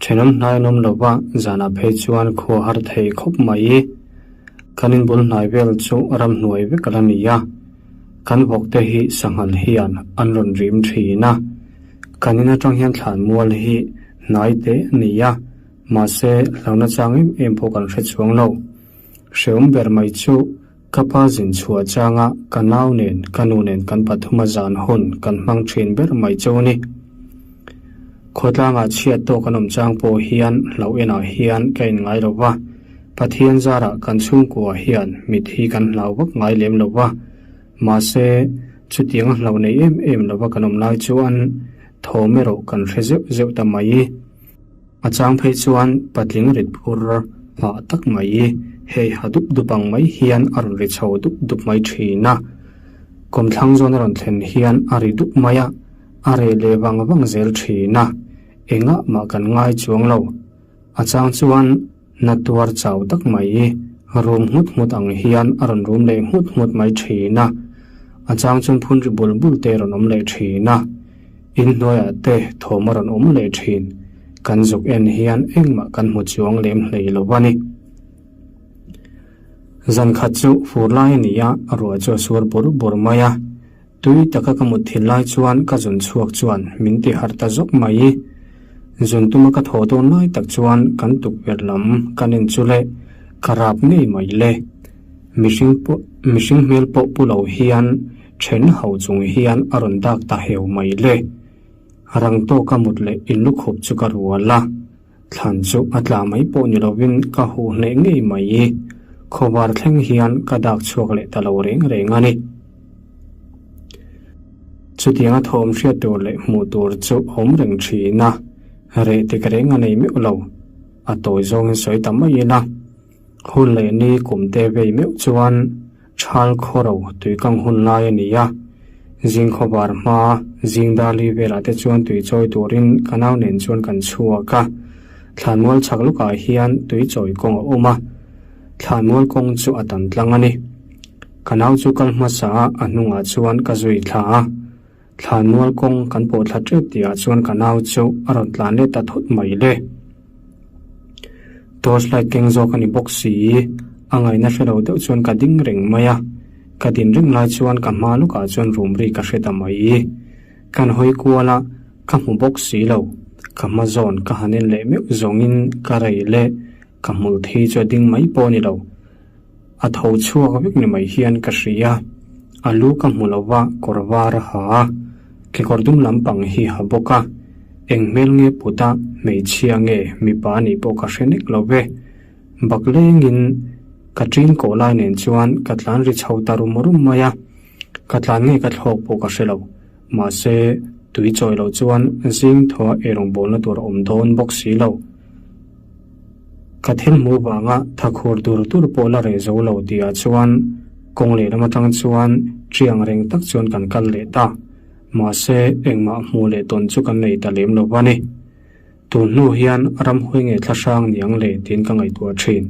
Thenawm hnai an awm lova, zanah phei chuan khua har thei khawp mai. Kan inbul hnai vel chu ramhnuai vek a la ni a, kan vawk te hi sanghal hian an rawn rim thin a. Kan in atang hian thlan mual hi hnai te a ni a, mahse hlauhna chang em em pawh kan hre chuang lo. Hreawm ber mai chu ka pa zin chhuah changa ka nau nen ka nu nen kan pathuma zan hun kan hmang thin ber mai chu a ni. Khawtlangah chhiat tawk an awm chang pawh hian hlauh enah hian ka inngai lo va, Pathian zarah kan chhungkua hian mit hi kan hlau vak ngai lem lo va, mahse chutiang a hlauh nei em em lova kan awm lai chuan thawm erawh kan hre zeuh zeuh ta mai. A chang phei chuan patling rit phur hah tak mai hei ha dup dup ang mai hian a rawn ri chho dup dup mai thin a. Kawmthlang zawn a rawn thlen hian a ri dup mai a, a reh leh vang vang zel thin a, engah mah kan ngai chuang lo. A chang chuan na tuar chau tak mai rum nghut nghut ang hian a rawn rum leh nghut nghut mai thin a, a chang chuan phun ri bul bul te a rawn awm leh thin a. Inhnuaiah te thawm a rawn awm leh thin. Kan zuk en hian engmah kan hmu chuang lem hlei lo a ni. Zan khat chu fur lai a ni a, ruah chu a suar bur bur mai a. Tui taka ka mut thin lai chuan ka zun chhuak chuan min ti harh ta zawk mai. Zun tuma ka thaw dawn lai tak chuan kan tukverh lam kan en chu le ka rap ngei mai le. Mihring pawh mihring hmel pawh pu lo hian Then ho chung hian a rawn dak ta heu mai le. Rang tawka mut leh in lukhup chu ka rual a, thlan chu a tla mai pawh ni lovin ka huh hneh ngei mai. Khawvar thleng hian ka dak chhuak leh ta lo reng reng a ni. Chutianga thawm hriat tur leh hmuh tur chu awm reng thin a, reh tek reng a nei meuh lo. A tawi zawngin sawi ta mai ila. Hun leh ni kum te vei meuh chuan Thal khawro tuikang hun lai a ni a, zing khawvar hma zing darli velah te chuan tui chawi turin ka nau nen chuan kan chhuak a. Thlanmual chhak lukah hian tui chawi kawng a awm a, thlanmual kawng chu a tam tlang a ni. Ka nau chu kal hmasa a, a hnungah chuan ka zui thla a. Thlanmual kawng kan pawh thla tep tihah chuan ka nau chu a rawn tlan let ta thut mai le. Torch light keng zawk a ni bawk si, a ngaihna hre lo deuh chuan ka ding reng mai a, ka din reng lai chuan ka hma lawkah chuan room ri ka hre ta mai. Kan hawi kual a, ka hmu bawk si lo, ka hma zawn ka han en leh meuh zawngin ka rei leh ka hmul thi chu a ding mai pawh a ni lo. A tho chhuak vek ni mai hian ka hria. A lu ka hmu lo va, kawr var a ha a, kekawr dum lampang hi ha bawk a. Eng hmel nge put a, hmeichhia nge mipa a nih pawh ka hre nek lo ve. Bak lengin ka ṭin kawh lai nen chuan ka tlan ri chho ta rum rum mai a. Ka tlan nge ka thlawk pawh ka hre lo. Mahse, tui chawi loh chuan zing thaw a eirawngbawlna tur a awm dawn bawk si lo. Ka thil hmuh vanga tha khur dur dur pawh la reh zo lo tihah chuan kawng lehlam atang chuan ṭiang reng tak chuan kan kal leh ta. Mahse, engmah hmuh leh tawn chu kan nei ta lem lo va ni. Tun hnu hian ramhuai nge thla hrang niang le tiin ka ngaihtuah thin.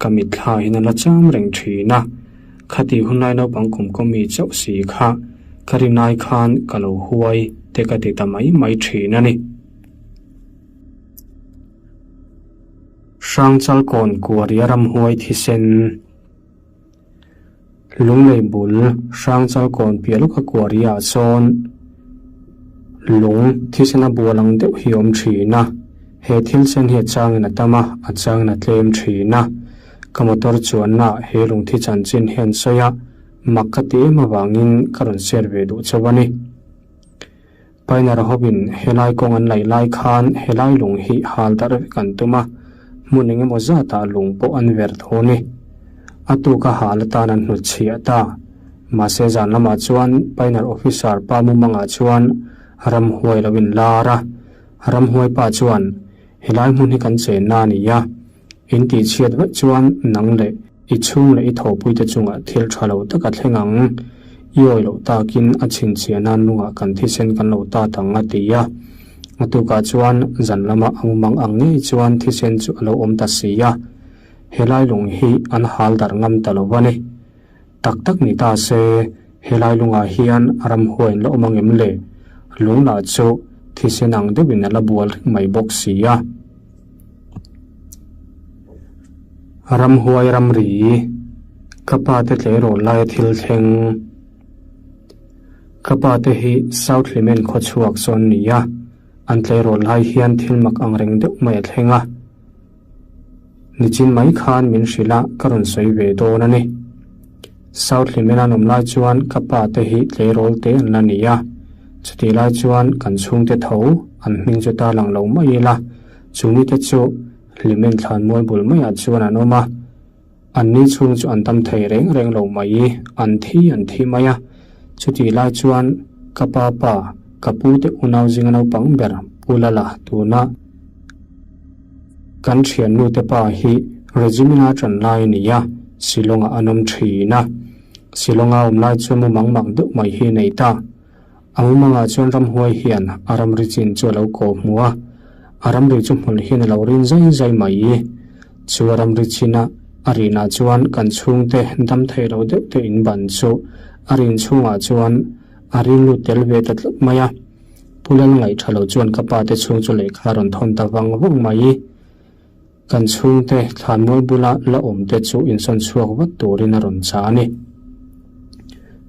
Ka mitthla in a la cham reng thin a. Khati hunlai naupang kum kaw mi chauh si kha ka rinai khan ka lo huai te ka ti ta mai mai thin a ni. Hrangchalkawn Kuaria ramhuai thisen. Lunglei bul Hrangchalkawn piah lawka Kuaria ah sawn lung thisen a bual ang deuh hi a awm thin a. He thil sen hi a changin a tam a, a changin a tlem thin a. Ka motor chuanna ah he lung thi chanchin hi an sawi a, mak ka ti em avangin ka rawn share ve duh chauh a ni. Pioneer hovin helai kawng an laih lai khan helai lung hi hal darh vek an tum a, hmun eng emaw zatah lung pawh an ver tho ni. A tuka hal atan an hnutchhiah ta. Mahse zan lamah chuan Pioneer officer pa mumangah chuan ramhuai lo inlar a. Ramhuai pa chuan, Helai hmun hi kan chenna a ni a, in tihchhiat vaih chuan nang leh I chhung leh i thawhpuite chungah thil tha lo tak a thleng ang. I awi loh takin a chhinchhiah nan lungah kan thisen kan lo tat ang a ti a. A tukah chuan zan lama a mumang ang ngei chuan thisen chu a lo awm ta si a. Helai lung hi an hal darh ngam ta lo a ni. Tak tak ni ta se, helai lungah hian ramhuai an la awm ang em le? Lung lah chu thisen ang deuhin a la bual reng mai bawk si a. Ramhuai ramri, ka pa te tleirawl laia thil thleng. Ka pa te hi South Hlimen khawchhuak sawn ni a, an tleirawl lai hian thil mak ang reng deuh mai a thleng a. Nichin mai khan min hrilh a, ka rawn sawi ve dawn a ni. South Hlimen an awm lai chuan ka pa te hi tleirawl te an la ni a, chutih lai chuan kan chhungte tho an hming chu ta lang lo mai ila, Chu mite chu Hlimen thlanmual bul maiah chuan an awm a, an ni chhung chu an tam thei reng reng lo mai, an thi an thi mai a. Chutih lai chuan ka pa pa, ka pu te unau zinga naupang ber Pu Lala tuna kan thiannu te pa hi regiment-a ṭan lai a ni a, Shillong-ah an awm ṭhin a. Shillong-a awm lai chuan mumang mak deuh mai hi a nei ta. A mumangah chuan ramhuai hian a ramri chin chu a lo kawh hmu a, a ramri chu hmul hian a lo rin zai zai mai. Chu a ramri china a rinah chuan kan chhungte dam thei lo deuh te in ban chu a rin chhungah chuan a rin lut tel ve ta tlat mai a. Pu Lal ngaih tha lo chuan ka pa te chhung chu lehkha a rawn thawn ta vang vang mai. Kan chhungte thlanmual bula la awm te chu insawn chhuak vat turin a rawn chah a ni.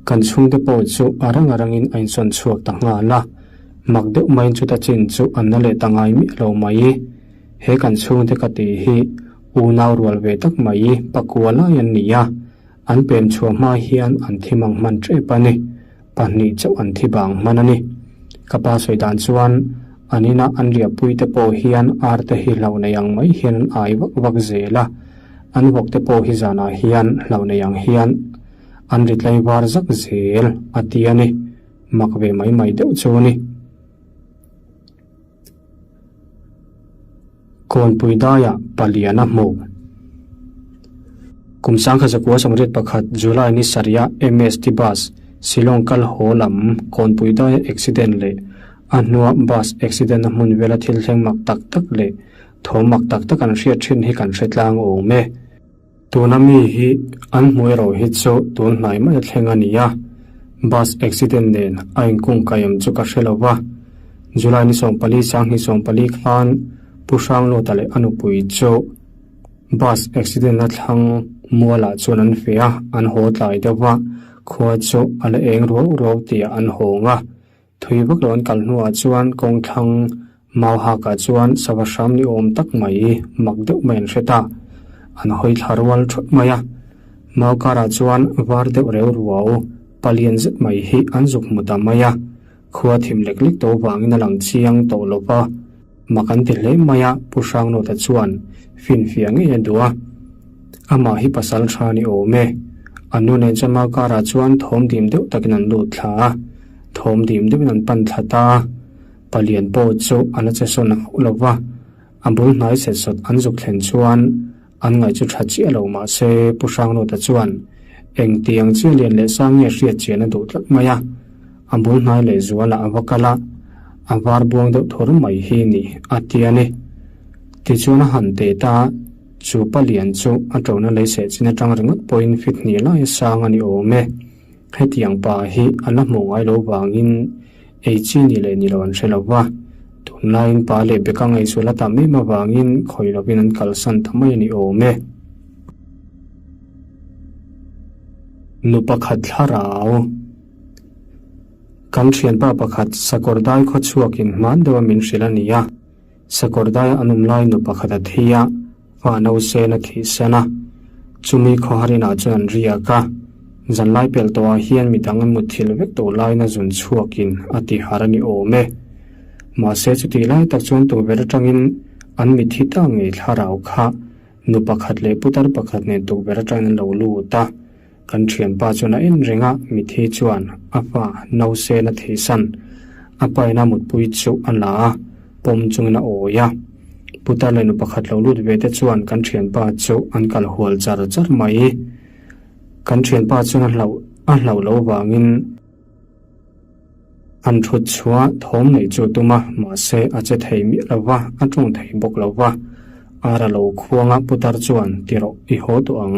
Kan chhungte pawh chu a rang a rangin a insawn chhuak ta nghal a, mak deuh maiin chuta chin chu an la leh ta ngai miah lo mai. He kan chhungte ka tih hi unau rual ve tak mai pakua lai an ni a, an pem chhuah hma hian an thi mang hman tep a ni. Pahnih chauh an thi bang hman a ni. Ka pa sawi dan chuan an ina an riahpui te pawh hian ar te hi hlo nei ang mai hian an ai vak vak zel a, an vawk te pawh hi zanah hian hlo nei ang hian an ri tlaivar zak zel a ti a ni. Mak ve mai mai deuh chu a ni. Kawnpui daiah palian a hmu. Kum sangkhat zakua 81 July ni sarih MST bus Shillong kal haw lam Kawnpui daia accident leh a hnua bus accident a hmun vela thil thleng mak tak tak leh thawm mak tak tak an hriat thin hi kan hre tlang awm e. Tuna mi hi an hmu erawh hi chu tun hnai mai a thleng a ni a, bus accident nen a inkungkaih awm chu ka hre lo va. July ni 14 sanghnih 14 khan Pu Hranglawta leh a nupui chu bus accident a thlang mualah chuan an feh a, an haw tlai deuh va, khua chu a la eng ruau ruau tihah an hawng a. Thui vak lo an kal hnuah chuan kawng thlang mau hakah chuan sava hram ni awm tak mai mak deuh mai an hre ta. An hawi thla rual thawt mai a. Mau karah chuan var deuh reu ruau palian zet mai hi an zuk hmu ta mai a. Khua thim lek lek tawh vangin a lang chiang tawh lo va. Mak an ti hle mai a, Pu Hrangnawta chuan finfiah ngei a duh a. Amah hi pasal tha ni awm e. A nu nen chuan mau karah chuan thawm dim deuh takin an lut thla a. Thawm dim deuhin an pan thla ta a, palian pawh chu a la che sawn hauh lo va, a bul hnai set sawt an zuk thlen chuan an ngaih chu tha chiah lo mah se Pu Hranglawta chuan engtiang chiah lian leh sang nge hriat chian a duh tlat mai a, a bul hnai leh zualah a va kal a, a var buang deuh thur mai hi ni a ti a ni. Tichuan a han teh ta a, chu palian chu a ṭona lei seh chin aṭang ringawt pawhin fit hnih lai a sang a ni awm e. Hetiang pa hi a la hmuh ngai lo vangin ei chi ni leh ni lo an hre lo va, tunlaiin pa leh beka ngaihzual a tam em avangin khawih lovin an kalsan ta mai a ni awm e. Nu pakhat thlarau. Kan thianpa pakhat sakawr dai khaw chhuakin hman deuha min hrilh a ni a, sakawr daia an awm lai nu pakhat a thi a, Fa nausen a thihsan a, chumi khawhar inah chuan an riak a, zanlai pel tawhah hian midang an mutthilh vek tawh laiin a zun chhuakin a ti har a ni awm e. Mahse chutih lai tak chuan tukverh atangin an mitthi ta ngei thlarau kha nu pakhat leh putar pakhat nen tukverh atangin an lo lut a, kan thianpa chuan a en reng a, mitthi chuan a fa nausen a thihsan a paina mutpui chu a la a, pawm chungin a awi a. Putar leh nu pakhat lo lut ve te chuan kan thianpa chu an kal hual char char mai. Kan thianpa chuan a hlauh a hlauh loh vangin an thut chhuah thawm neih chu a tum a, mahse a che thei miah lo va, a tawng thei bawk lo va. Ar a lo khuang a, putar chuan ti rawh, i haw tawh ang,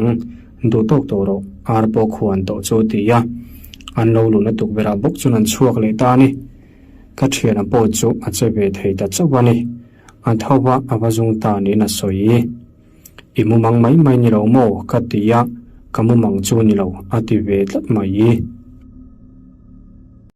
duh tawk tawh rawh, ar pawh khuan tawh chu ti a. An lo luhna tukverh ah bawk chuan an chhuak leh ta a ni. Ka thiana pawh chu a che ve thei ta chauh a ni. A tho va, a va zung ta niin a sawi. I mumang mai mai ni lo maw? ka ti a, ka mumang chu ni lo, a ti ve tlat mai.